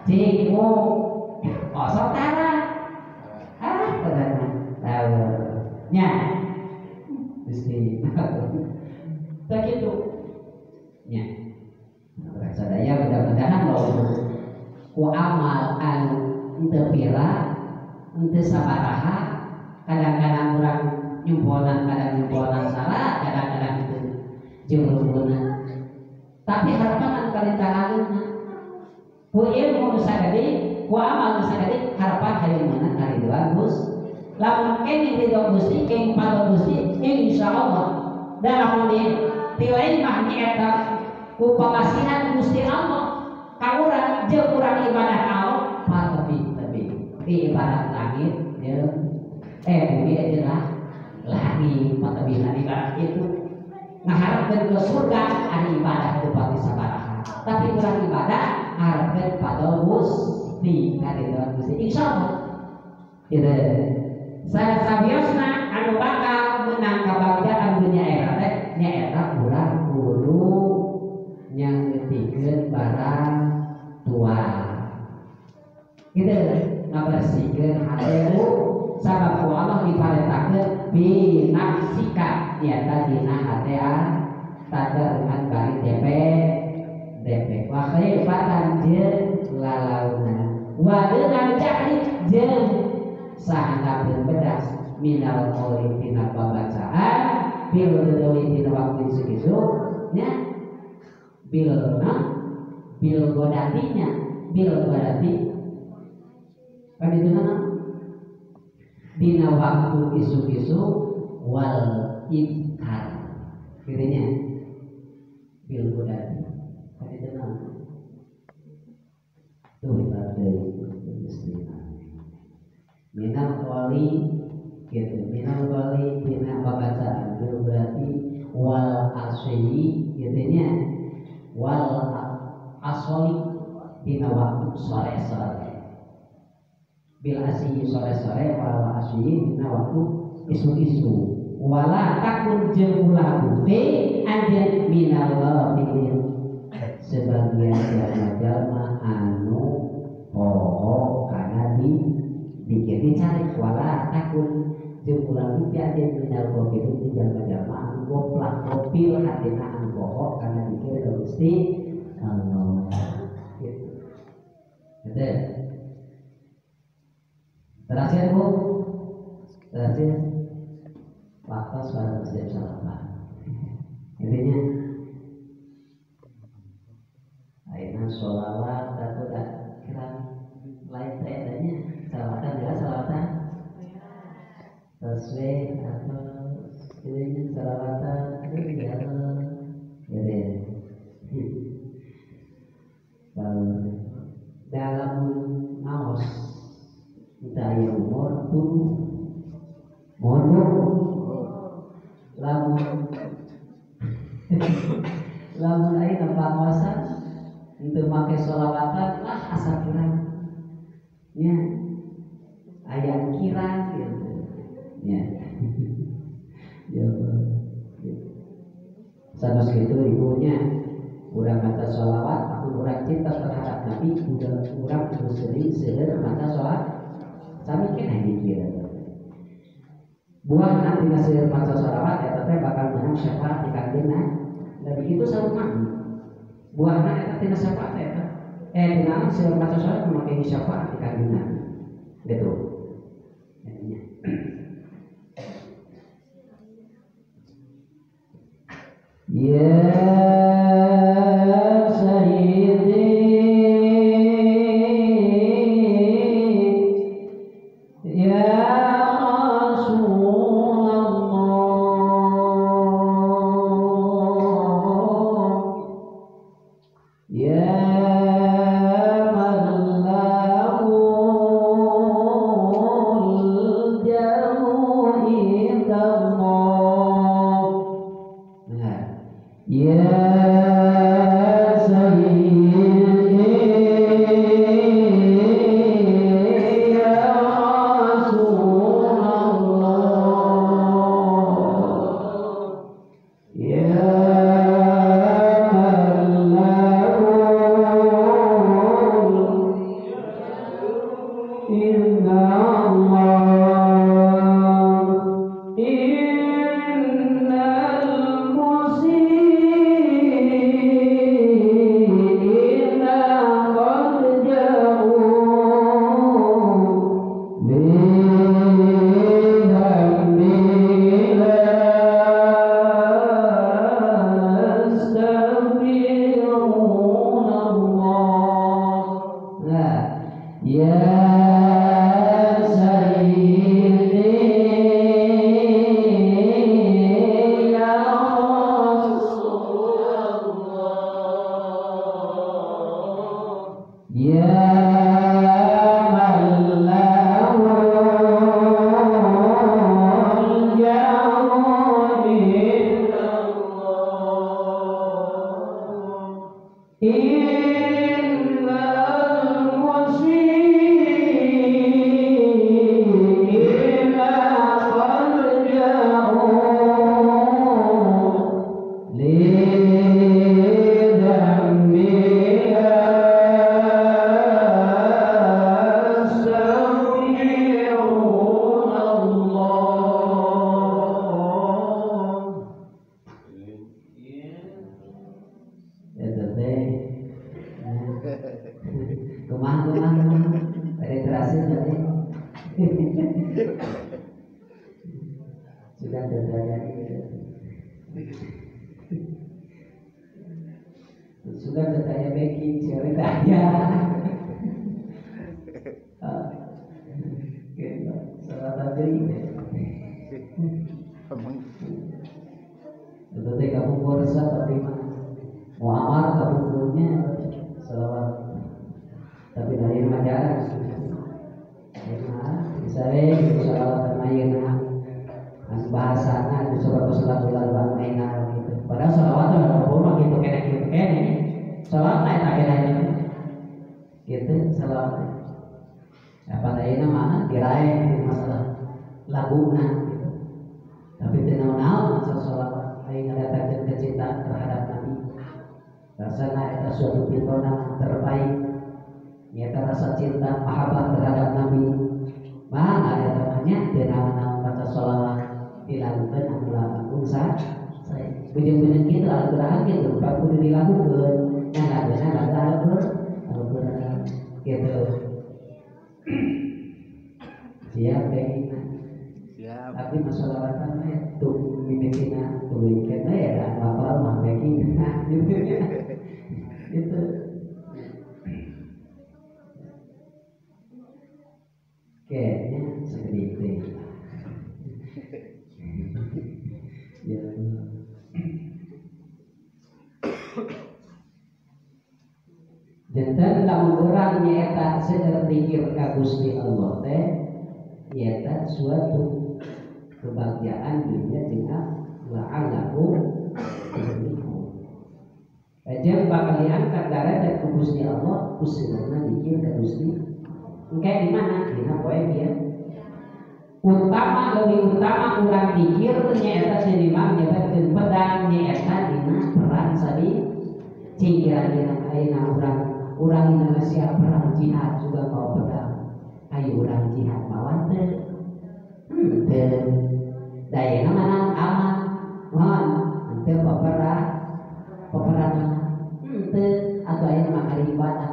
Cik osok tara. Ah, kadang tahu. Nya. Gusti. Tak gitu. Nya. Urang sadaya mudah-mudahan lamun ku amal anu henteu pira, henteu sabaraha, kadang-kadang urang nyumponan, kadang nyumponan salah, kadang-kadang henteu jeung rukuna. Tapi harapan anu kalintang ku ilmu nu sagede, ku amal nu sagede, harapan hayang meunang karidoan Gusti. Lamun kenging ridho Gusti, kenging pado Gusti, insyaallah. Dan lamun ditilai mah nyaeta ku pamasihan Gusti Allah ka urang jeung urang ibadah Allah patebih-tebih di ibarat langit jeung bumi jeung langit patebihna ibarat itu ngaharepkeun ke surga ari ibadah teu pati sabaraha tapi urang ibadah ngaharepkeun pada Gusti karidhoan Gusti insyaallah gitu. Saya sabiosna anu bakal menang kabagjaan dunya akhirat teh nyaeta urang kudu nyanggetikeun barang tua gitu ngabersihkeun hateu sabab ku Allah diparentahkeun bi nafsika nyaeta dina hatea tadaruhan bari DP DP wa khifatan jeung lalauna wa dengan jahri jeung sahandapeun bedas minal qouli tina pabacaan bil deui tina waktu isuk-isuk nya bil na bil godatinya bil godati kan itu nama dina waktu isuk-isuk wal ibkar kiranya bil godati kan itu nama tuh ibadah minal qali gitu minal qali dina pabacaan bil berarti wal asyi gitu nya wal asoli dina waktu sore-sore bil asyi sore-sore wal asyi dina waktu isu-isu wala takun jeung ulah bukti anjeun minal ghafilin sebagian jalma-jalma anu poho kana di dikir dicari wala takun jeung ulah bukti anjeun minal ghafilin di jalma-jalma anu goplak gopil hatina anu poho kana dikir ka Gusti Allah gitu. Gitu. Terakhir Bu, terakhir waktu sholat jam 8. Intinya, ayeuna sholawat atau dah kira lain teh adanya salawatan ya salawatan tasbih atau ini salawatan aduh ya gitu ya. Dalam ngaos kita aya umur tuh mohon lamun lamun aya pangaosan untuk make sholawatan lah asa kirang nya aya kirang gitu ya. Ya Allah sanos kitu ibunya urang maca sholawat aku urang cinta terhadap Nabi urang kudu sering seueur maca sholawat sami keneh dikira buah nanti seueur maca sholawat eta teh bakal menang syafaat di kanjeng Nabi kitu sarua buahna eta tina syafaat eta tina seueur maca sholawat make syafaat di kanjeng Nabi gitu. Ya Sayyidi ya Rasulullah ya man lahu al-jamu indallah. Ya Sayyidi ya Rasulullah ya man lahu indallah innal muslimin ya Sayyidi ya Rasulullah ya man lahu al-jamu indallah sudah terjadi sudah bertanya backing ceritanya salah tadi betul kamu puasa tapi mau amal kamu punya salawat tapi dari majalah misalnya salawat ayeuna bahasana disebut sholat bang gitu. Padahal sholawat mah mah gitu kene gitu kene. Sholawat mah eta kene gitu sholawat. Apa ayeuna mah diraeh masalah laguna gitu. Tapi teu naon-naon masalah sholawat aya ngadatangkeun kecintaan terhadap Nabi. Rasana eta suatu pitonan terbaik. Nyata rasa cinta mahabbah terhadap Nabi. Mah ada temannya teu naon-naon maca sholawat dilakukan anu lagu saya bujeng-bujeng kitu Al-Qur'an kitu kudu dilakukeun nah laguna lagu Al-Qur'an. Gitu. Siap kayaknya. Siap. Tapi masalah mah tuh mimitina tuluy kita ya lapar mah kayaknya gitu. Gitu. Kayaknya seperti itu. Ya. Janten lamun urang nyaeta seueur zikir ka Gusti Allah teh nyaeta suatu kebahagiaan dunia jeung la'allahu tuflihun. Jeung bakal diangkat darajat ku Gusti Allah ku seueurna zikir ka Gusti. Engke di mana? Dina poe kieu. Utama leuwih utama urang zikir nyaeta tinimbang nyebatkeun pedang nyaeta dina perang sadi cingkira-kira ayeuna urang Indonesia perang jihad juga mau pedang. Ayo urang jihad mawan teu. Henteu. Da ayeuna mana aman. Mohon henteu peperangan. Henteu atuh ayeuna mah ibadah.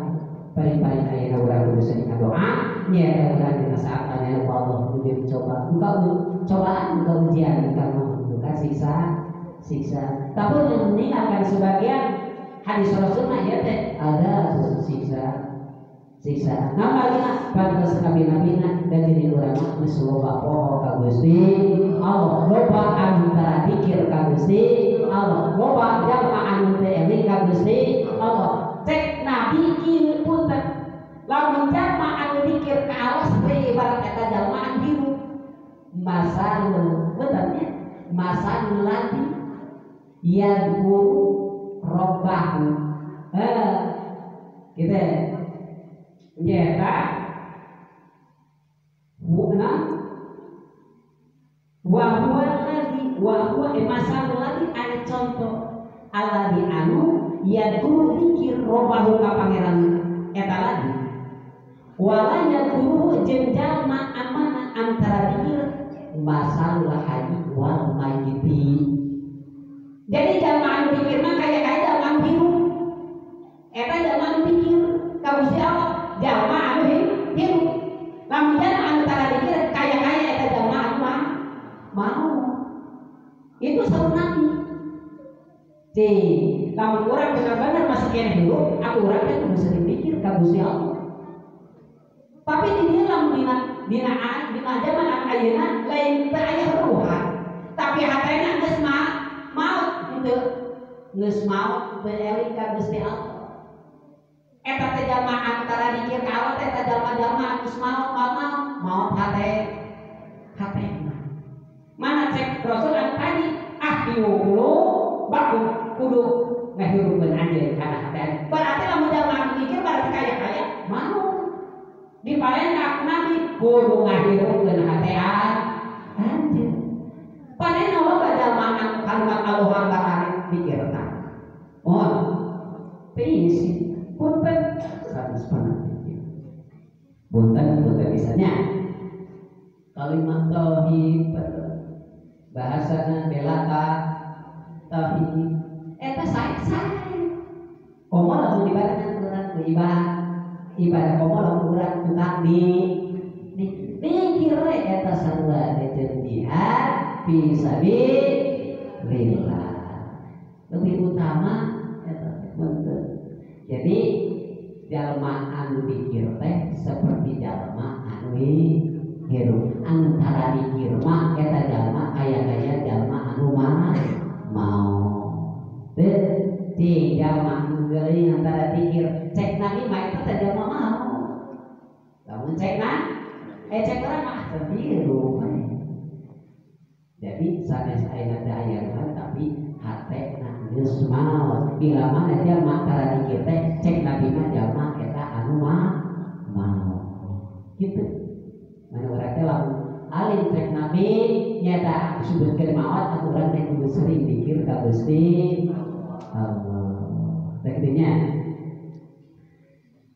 Paling-paling ayeuna urang kudu sering ngadoa nyaeta urang dina saat aya Allah kudu dicoba. Buka cobaan, buka ujian, buka buka siksa. Tapi meninggalkan sebagian hadis Rasul mah ieu teh ada siksa. Nah marina pantes nabi-nabina dan jadi urang mah geus loba poho ka Gusti Allah, loba anu tara dikir ka Gusti Allah, loba jalma anu teu eling ka Gusti Allah. Cek nabi kieu punten lamun jalma anu dikir ka Allah teh ibarat eta jalma anu hirup. Masalul bener nya masalul lati yadku robbahu. Gitu nyata bukan wa huwa alladzi wa huwa masalul ladzi aya contoh alladzi anu yadku dikir robbahu ka pangeran eta lagi wala yadku jeung jalma amana antara dikir masalul hayy wal mayyiti. Jadi jalma anu dikir mah kaya kaya jalma anu hirup. Eta jalma anu dikir ka Gusti Allah, jalma anu hirup. Lamun jalma anu tara dikir kaya kaya eta jalma anu mau. Itu saur Nabi. Cih, lamun urang benar-benar masih keneh hirup, aku urang teh kudu sering dikir ka Gusti Allah. Tapi di dieu lamun dina zaman anu ayeuna lain teu aya ruhan, tapi hatena geus maut henteu geus maut teu eling ka Gusti Allah. Eta teh jalma antara dikir ka Allah teh eta jalma-jalma geus maut maut hate hatena. Mana cek Rasul anu tadi ahyu baku kudu ngahirupkeun anjeun kana hate. Berarti lamun jalma anu dikir berarti kaya-kaya maut. Diparentah Nabi kudu ngahirupkeun hate anjeun. Panen loba jalma anu kalimat Allah bakal dikirna. Oh, pisi punten sanes panapikeun. Punten punten bisanya. Kalimat tauhid bahasana bela ka tauhid eta sae-sae. Komo lamun ibadah urang ibadah komo lamun urang tukang di dikir eta sarua jeung jihad fisabilillah. Lebih utama eta punten. Jadi jalma anu dikir teh seperti jalma anu hirup. Antara dikir mah eta jalma kaya-kaya jalma anu mau. Teu cing jalma anu geuling antara dikir cek Nabi mah eta teh jalma mau. Lamun cek na cek urang mah teu hirup. Jadi sanes ayeuna teh aya tapi hatena geus maot. Bila mana jalma tara dikir teh cek Nabi mah jalma eta anu mau. Gitu. Mana urang teh lamun alim cek Nabi nyata disebutkeun maot atuh urang teh kudu sering dikir ka Gusti Allah. Teh kitu nya.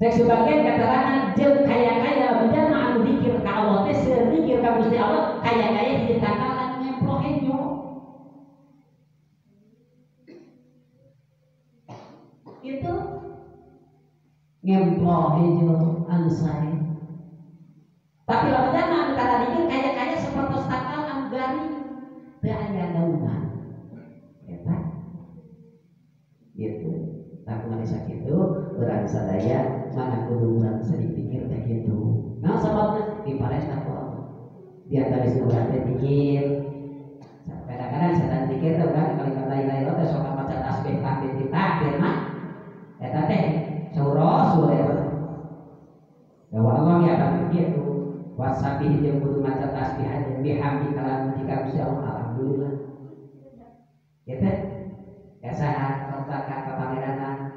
Cek sebagian keterangan jeung kaya-kaya lamun jalma anu dikir ka Allah teh seueur dikir ka Gusti Allah kaya-kaya hiji takalan ngemplok henyo. Itu Ngemploh hijau anu sae. Tapi lamun jalma anu tara dikir kaya-kaya sapertos tangkal anu garing teu aya daunan. Eta gitu. Tak kumaha sakitu urang sadaya mana kudu urang sering pikir teh kitu. Naon sababna diparentah ku Allah. Di antaris urang teh pikir. Kadang-kadang setan pikir teh urang kalimat la ilaha illallah teh sok maca tasbih takbir takbir mah. Eta teh saur eta. Da Allah ya kitu. Wasabih jeung kudu maca tasbih aja bihamdi kalam jika Gusti Allah alhamdulillah. Kitu. Kasaha ka pangeranna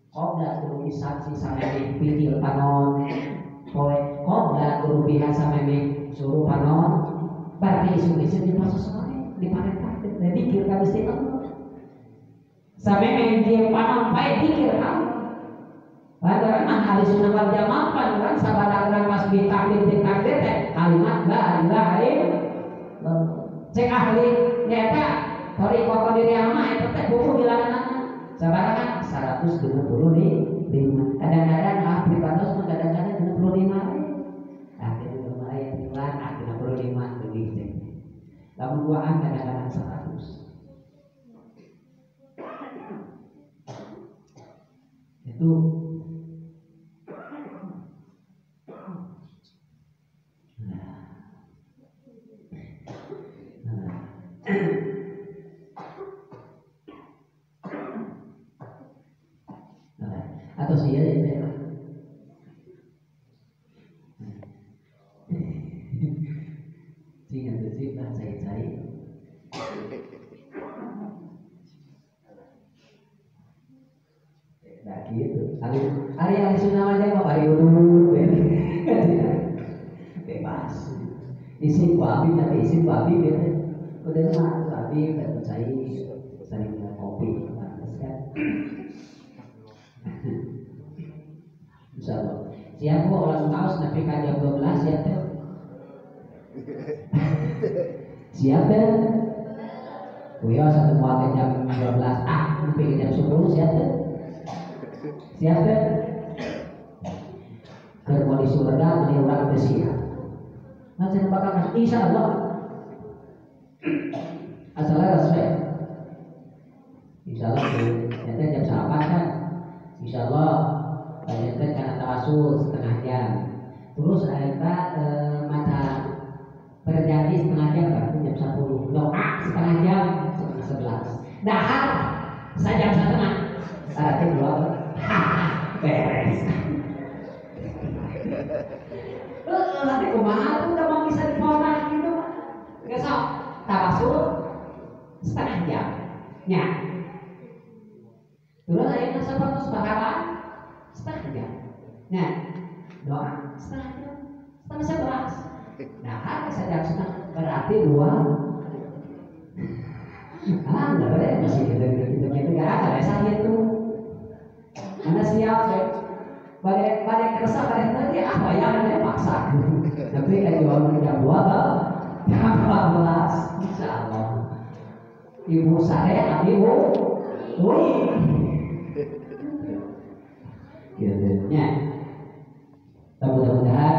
qobla tulubi saksi samemeh pitil panon poe qobla tulubiha samemeh suruh panon berarti isuk-isuk di pasosore diparentahkeun teh dikir ka Gusti Allah samemeh jeung panon pae dikir Allah. Lantaran mah ahli sunnah wal jamaah pan urang sabada urang tasbih takbir jeung takbir teh kalimat la ilaha illallah. Cek ahli nyaeta thariqah qadiriyah mah eta teh buku bilanganna sabaraha 125. Kadang-kadang ah pribados mah kadang-kadang 65. Ah 65 aya tiluan ah 65 leuwih cek. Lamun duaan kadang-kadang 100. Itu atau sih ya cing atau sih lah cai-cai nah gitu hari hari sunnah aja mah hari udud bebas isi ku abi tapi isi ku abi gitu udah mah abi dan cai sering kopi panas kan. Insyaallah. Siap bu orang kaos tapi ka jam 12 siap teh. Siap teh. Kuya satu mual jam 12 ah sampai jam 10 siap teh. Siap teh. Keur mau di surga meni urang teh siap. Macam bakal masuk insyaallah. Asalnya resmi. Insyaallah nanti jam 8 kan. Insyaallah banyak karena tawasul setengah jam. Terus ada mata berjanji setengah jam berarti jam 10. Doa setengah jam 10:30. Dahar sejam setengah. Berarti dua. Beres. Nanti kumaha tuh udah mau bisa diponah gitu. Besok tawasul setengah jam. Nya. Terus ayeuna sapertos bakaran setengah jam. Nah, doa setengah jam, 10:30. Nah, harus sejam setengah berarti dua. Ah, nggak boleh masih gitu nggak ada saya itu. Mana siap saya? Balik kerasa balik nanti apa yang ada paksa. Tapi kan jual jam 2, jam 12, insya Allah. Ibu saya, ibu, wih. Gitu nya. Mudah-mudahan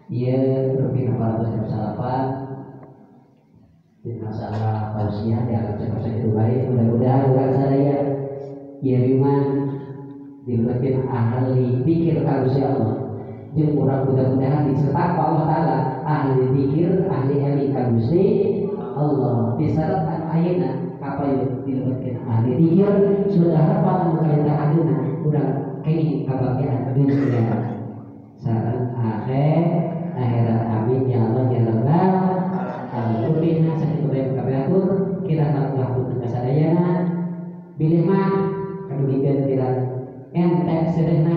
ieu lebih 808 di masalah tausiah di alam semesta itu baik. Mudah-mudahan urang sadaya ieu iman dilebetkeun ahli pikir ka Gusti Allah. Jeung urang mudah-mudahan diserta ku Allah Taala ahli pikir, ahli eling ka Gusti Allah. Disyarat anu ayeuna kapayun dilebetkeun ahli pikir sudah harapan anu kalita ayeuna urang kenging kabagian dunya sareng akhir akhirat. Amin ya Allah ya Rabbal alamin. Sakitu bae kabeh atur kirang waktu kasadayana bilih mah kadugikeun kirang entek sedehna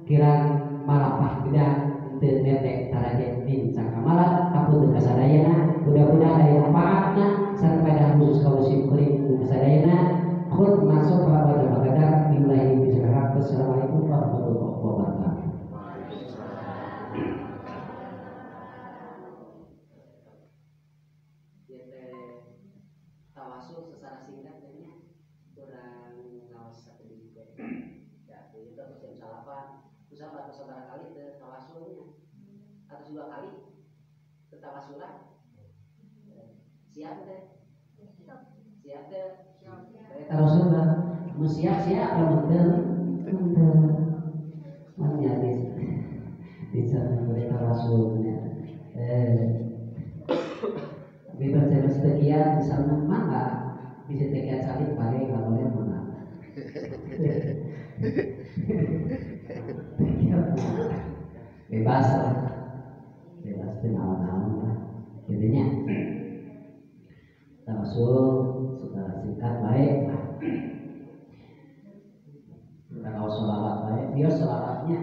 kirang malapah tidak teu netek taraje bincang kamalat ampun kasadayana mudah-mudahan aya manfaatna sareng faedah khusus kaum muslimin kasadayana. Khut masuk pada bagadar billahi bismillah. Assalamualaikum warahmatullahi wabarakatuh. Tawasul secara singkat kurang ngawas sakedik. Ya, itu Usaha atau sabaraha kali teu tawasulnya atau dua kali teu tawasulan. Siap teh? Siap teh? Tawasulan. Mun siap-siap lamun teu teu. Manya di sana boleh tawasulnya. Bebas saya sekian misalnya mangga bisa tekian salib pakai nggak boleh mangga. Bebas lah, bebas itu naon-naon lah. Intinya tawasul secara singkat baik lah. Kita kalau sholawat baik, dia sholawatnya.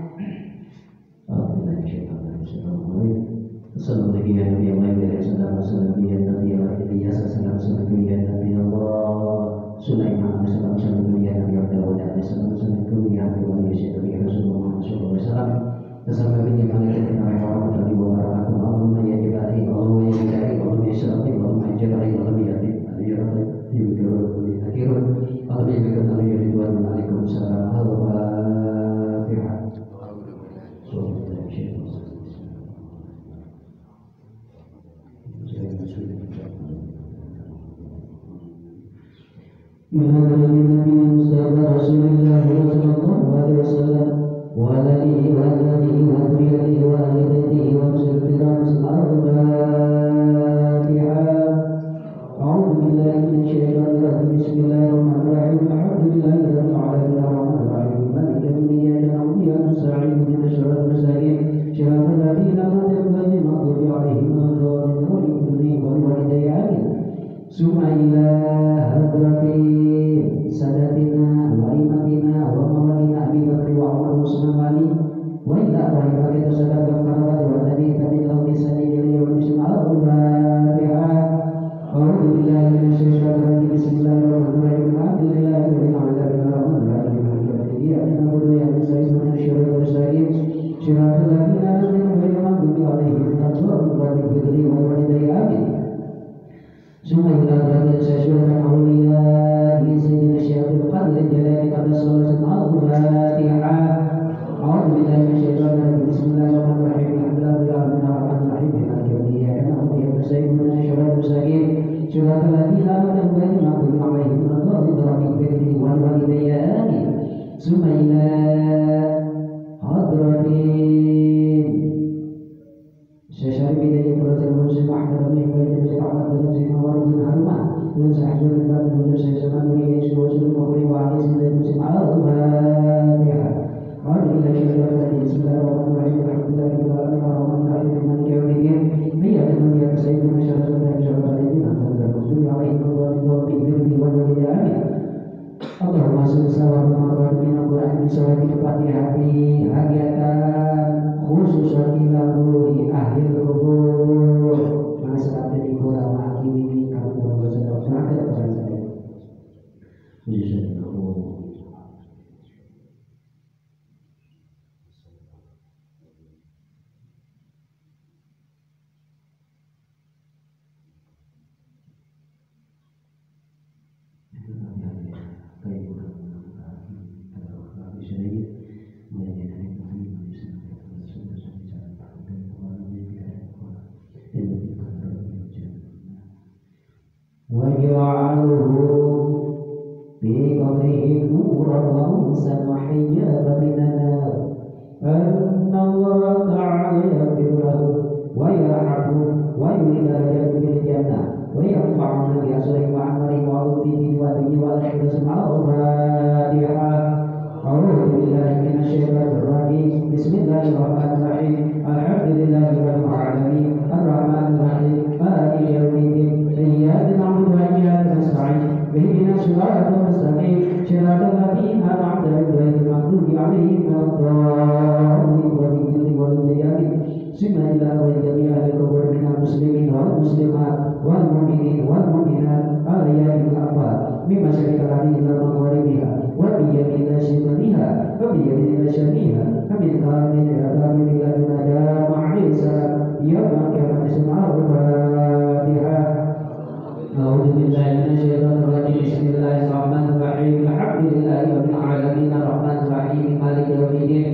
Bismillahirrahmanirrahim. Alhamdulillahi rabbil alamin arrahmanir rahim maliki yaumiddin.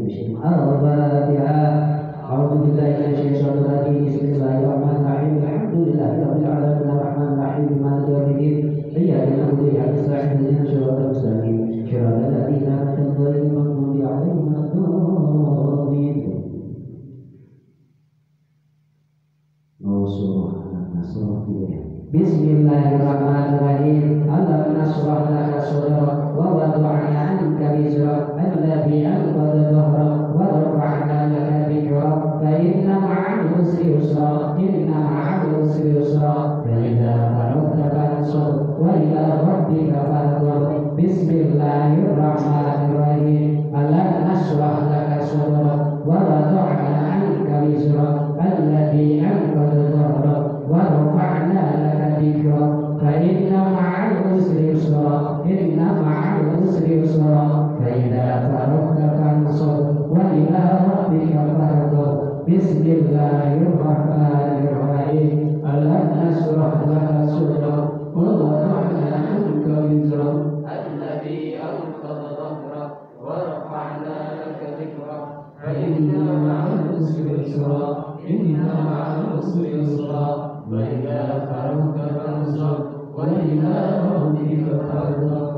muslim. Al-Fatihah. A'udzu billahi minasyaitonir rajim. Bismillahirrahmanirrahim. Alhamdulillahi rabbil alamin arrahmanir rahim maliki yaumiddin. Iyyaka na'budu wa iyyaka nasta'in. Ihdinas siratal mustaqim. Siratal ladzina an'amta 'alaihim ghairil maghdubi 'alaihim waladdallin. Bismillahirrahmanirrahim. Alam nashrah laka sadrak wa wada'na 'anka wizrak alladzi anqadha dhahrak wa rafa'na laka dhikrak fa inna ma'al usri yusra inna ma'al usri yusra fa idza faragta fansab wa ila rabbika farghab. Bismillahirrahmanirrahim. Alam nashrah laka sadrak wa wada'na 'anka wizrak alladzi anqadha dhahrak wa rafa'na laka dhikrak fa inna ma'al usri yusra inna ma'al usri yusra fa idza faragta fansab wa ila rabbika farghab. Bismillahirrahmanirrahim. Alam nashrah laka sadrak wa wada'na 'anka wizrak alladzi anqadha dhahrak wa rafa'na laka dhikrak fa inna ma'al usri yusra inna ma'al usri yusra wa idza faragta fansab wa ila rabbika farghab.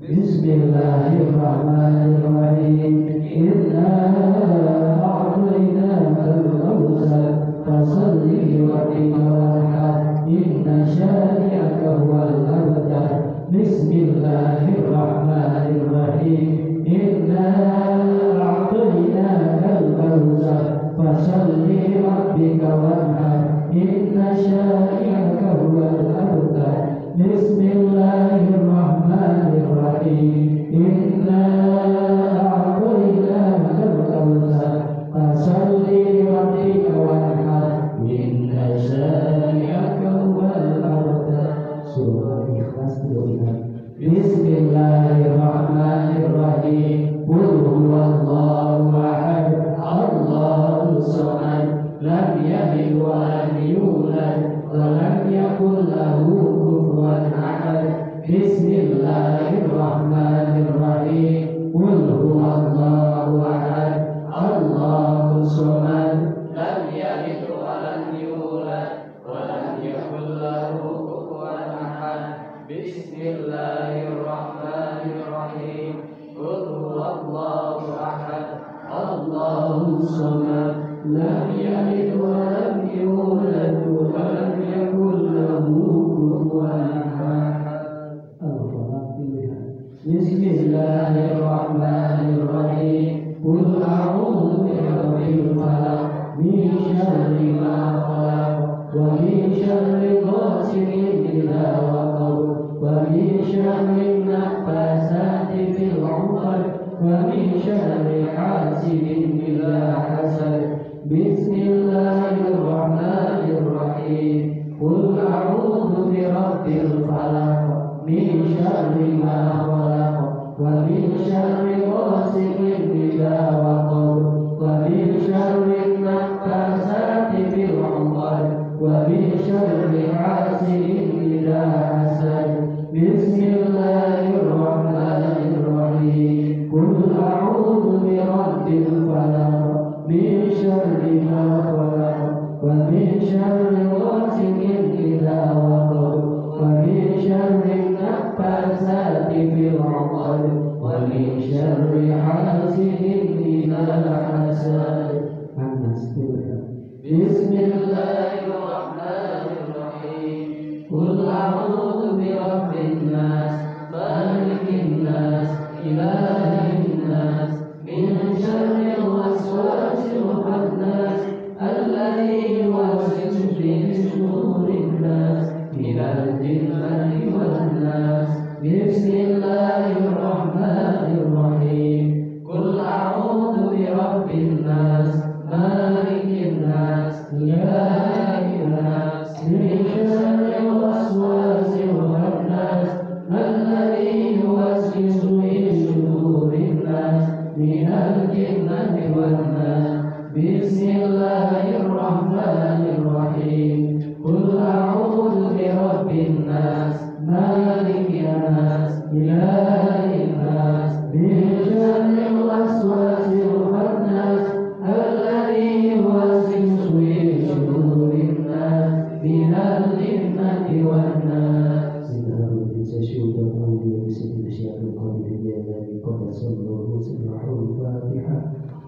Bismillahirrahmanirrahim. Inna a'tainaka al-kawtsar fasalli li rabbika wanhar inna syani'aka huwal abtar. Bismillahirrahmanirrahim. Inna a'tainaka al-kawtsar fasalli li rabbika wanhar inna syani'aka huwal abtar. Bismillahirrahmanirrahim. Inna a'tainaka al-kawtsar fasalli li rabbika wanhar inna syani'aka huwal abtar. Surah Ikhlas 25. Bismillahirrahmanirrahim. Qul huwallahu ahad, Allahu samad, lam yalid wa lam yulad wa lam yakul lahu kufuwan ahad. Bismillahirrahmanirrahim. Qul huwallahu ahad, Allahu samad, lam yalid wa lam yulad wa lam yakul lahu kufuwan ahad. Bismillahirrahmanirrahim. Qul huwallahu ahad, Allahu samad, lam yalid wa lam yulad wa lam yakul lahu kufuwan ahad. Bismillahirrahmanirrahim. Qul a'udzu birabbil falaq min syarri ma khalaq wa min syarri ghasiqin idza waqab wa min syarri naffatsati fil 'uqad wa min syarri hasidin idza hasad. Bismillahirrahmanirrahim. Qul a'udzu birabbil falaq min syarri ma khalaq wa min syarri ghasiqin idza waqab wa min syarri naffatsati fil 'uqad wa min syarri hasidin idza hasad. Bismillahirrahmanirrahim. Qul a'udzu birabbil falaq min syarri ma khalaq wa min syarri ghasiqin idza waqab wa min syarri naffatsati fil 'uqad wa min syarri hasidin idza hasad. Bismillahirrahmanirrahim. Qul a'udzu birabbin nas, malikin nas, ilahin nas, min syarril waswasil khannas, alladzi yuwaswisu fi sudurin nas, minal jinnati wan nas. Bismillahirrahmanirrahim. Qul a'udzu birabbin nas, malikin nas, ilahin nas, min syarril waswasil khannas, alladzi yuwaswisu fi sudurin nas, minal jinnati wan nas. Bismillahirrahmanirrahim. Qul a'udzu birabbin nas, malikin nas, ilahin nas, min syarril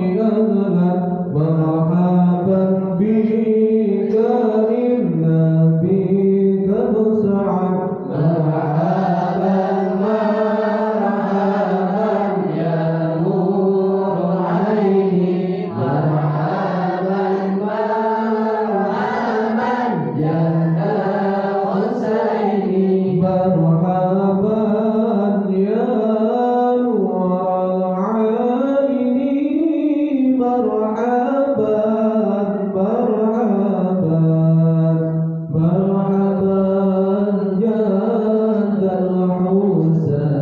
أهلا مرحبا بك إنا بك نسعد مرحبا مرحبا يا نور عيني مرحبا مرحبا يا حسيني مرحبا يا نور العين مرحبا مرحبا مرحبا يا ذا الحسين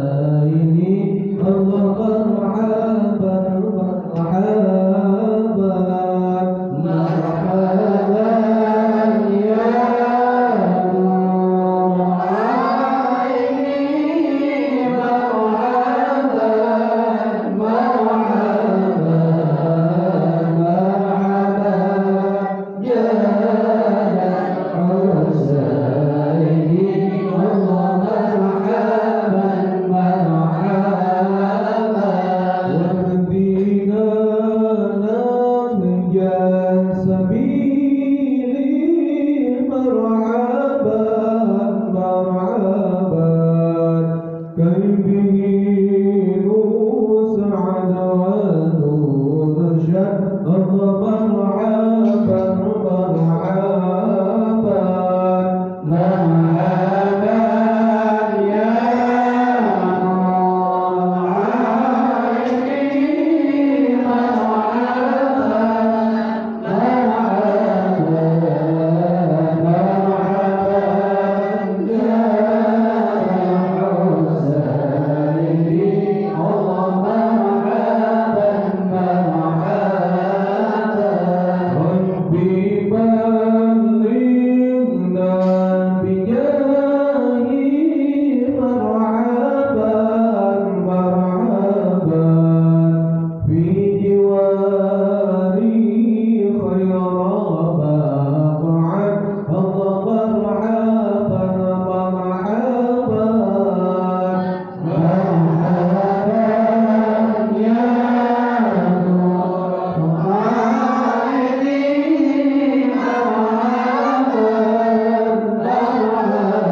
الله مرحبا مرحبا مرحبا يا نور عيني مرحبا مرحبا مرحبا يا ذا الحسين الله مرحبا مرحبا واهدنا نهج سبيل مرحبا مرحبا كي به نسعد ونرشد الله مرحبا مرحبا مرحبا يا نور عيني مرحبا مرحبا مرحبا يا حسيني الله مرحبا مرحبا ربي بلغنا بجاهه مرحبا مرحبا في جواري خير مقعد الله مرحبا مرحبا مرحبا يا نور عيني مرحبا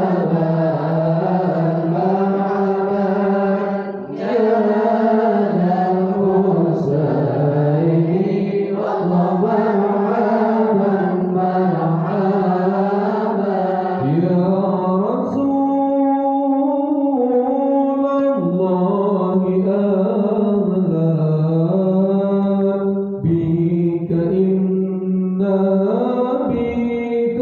مرحبا مرحبا يا ذا الحسين الله مرحبا مرحبا يا رسول الله أهلا بك إنا بك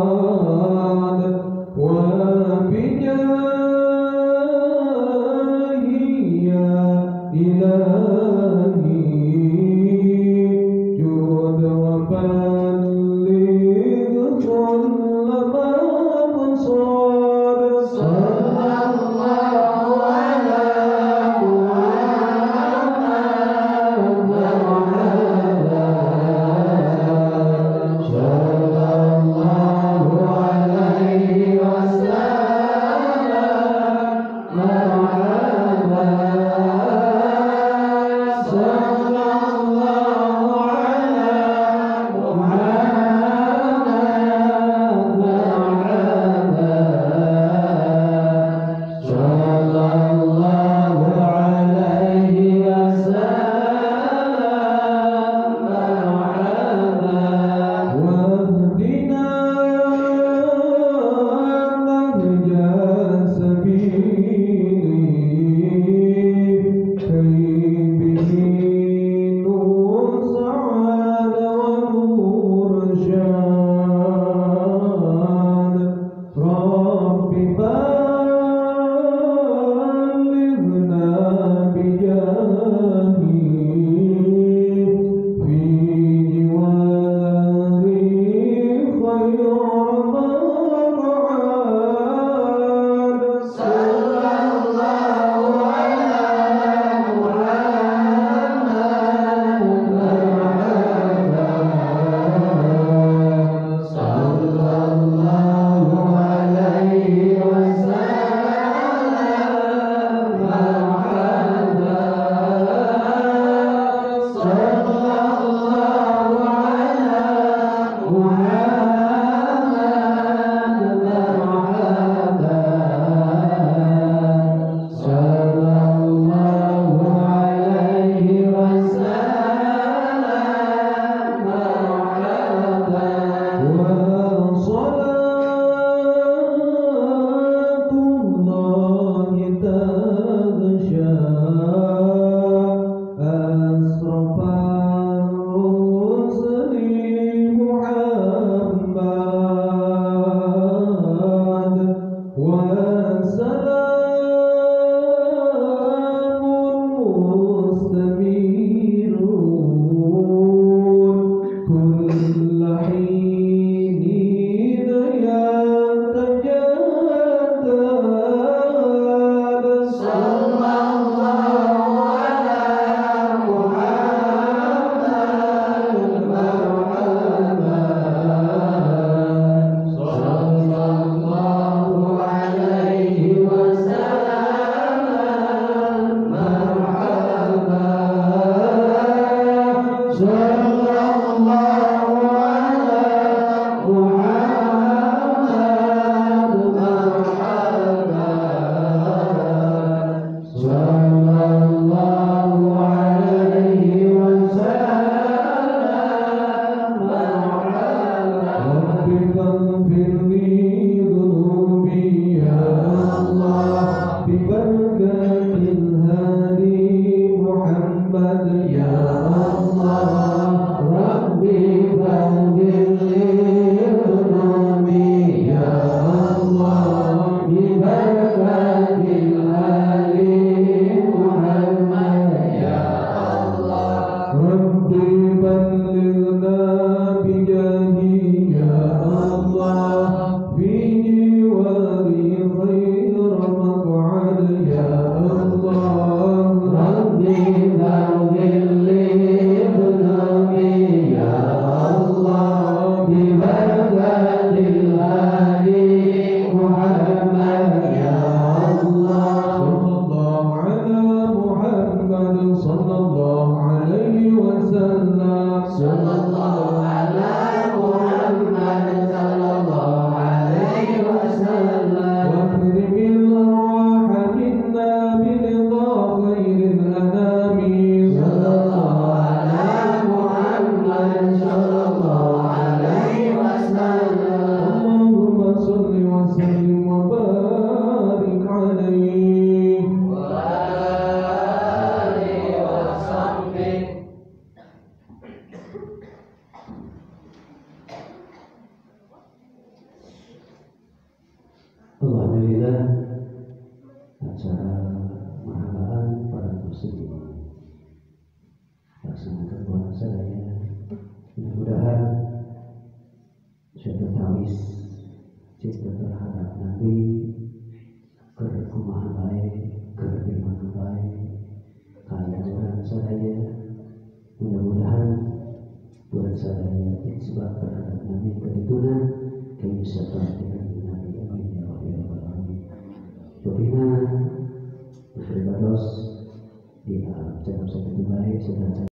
نسعد وبجاهي يا إلهي جود وبلغ كل مقصود صلى الله على محمد مرحبا صلى الله عليه وسلم مرحبا Muhammad ya Allah Rabbi faghfir li dhunubi ya Allah bi barakatil ali Muhammad ya Allah Rabbi ballighna bi jahi ya Allah fi jiwari khair maq'ad ya Allah Rabbi faghfir li dhunubi ya Allah bi barakatil ali Muhammad ya Allah sallallahu ala Muhammad sallallahu alaihi wasallam sallallahu ala Muhammad sallallahu alaihi wasallam واكرم الأرواح منا برضا خير الأنام sallallahu ala Muhammad sallallahu alaihi wasallam اللهم صل وسلم وبارك عليه wa alihi wa sahbihi. Alhamdulillah acara marhabaan pada muslim laksanakan bulan sadaya. Mudah-mudahan suatu tawis cinta terhadap Nabi keur kumaha bae keur di mana bae kaya urang sadaya. Mudah-mudahan bulan sadaya isbat terhadap Nabi kadituna kayu syafaat Nabi. Amin ya rabbal alamin. Pembina Bados di alam sakitu bae sedang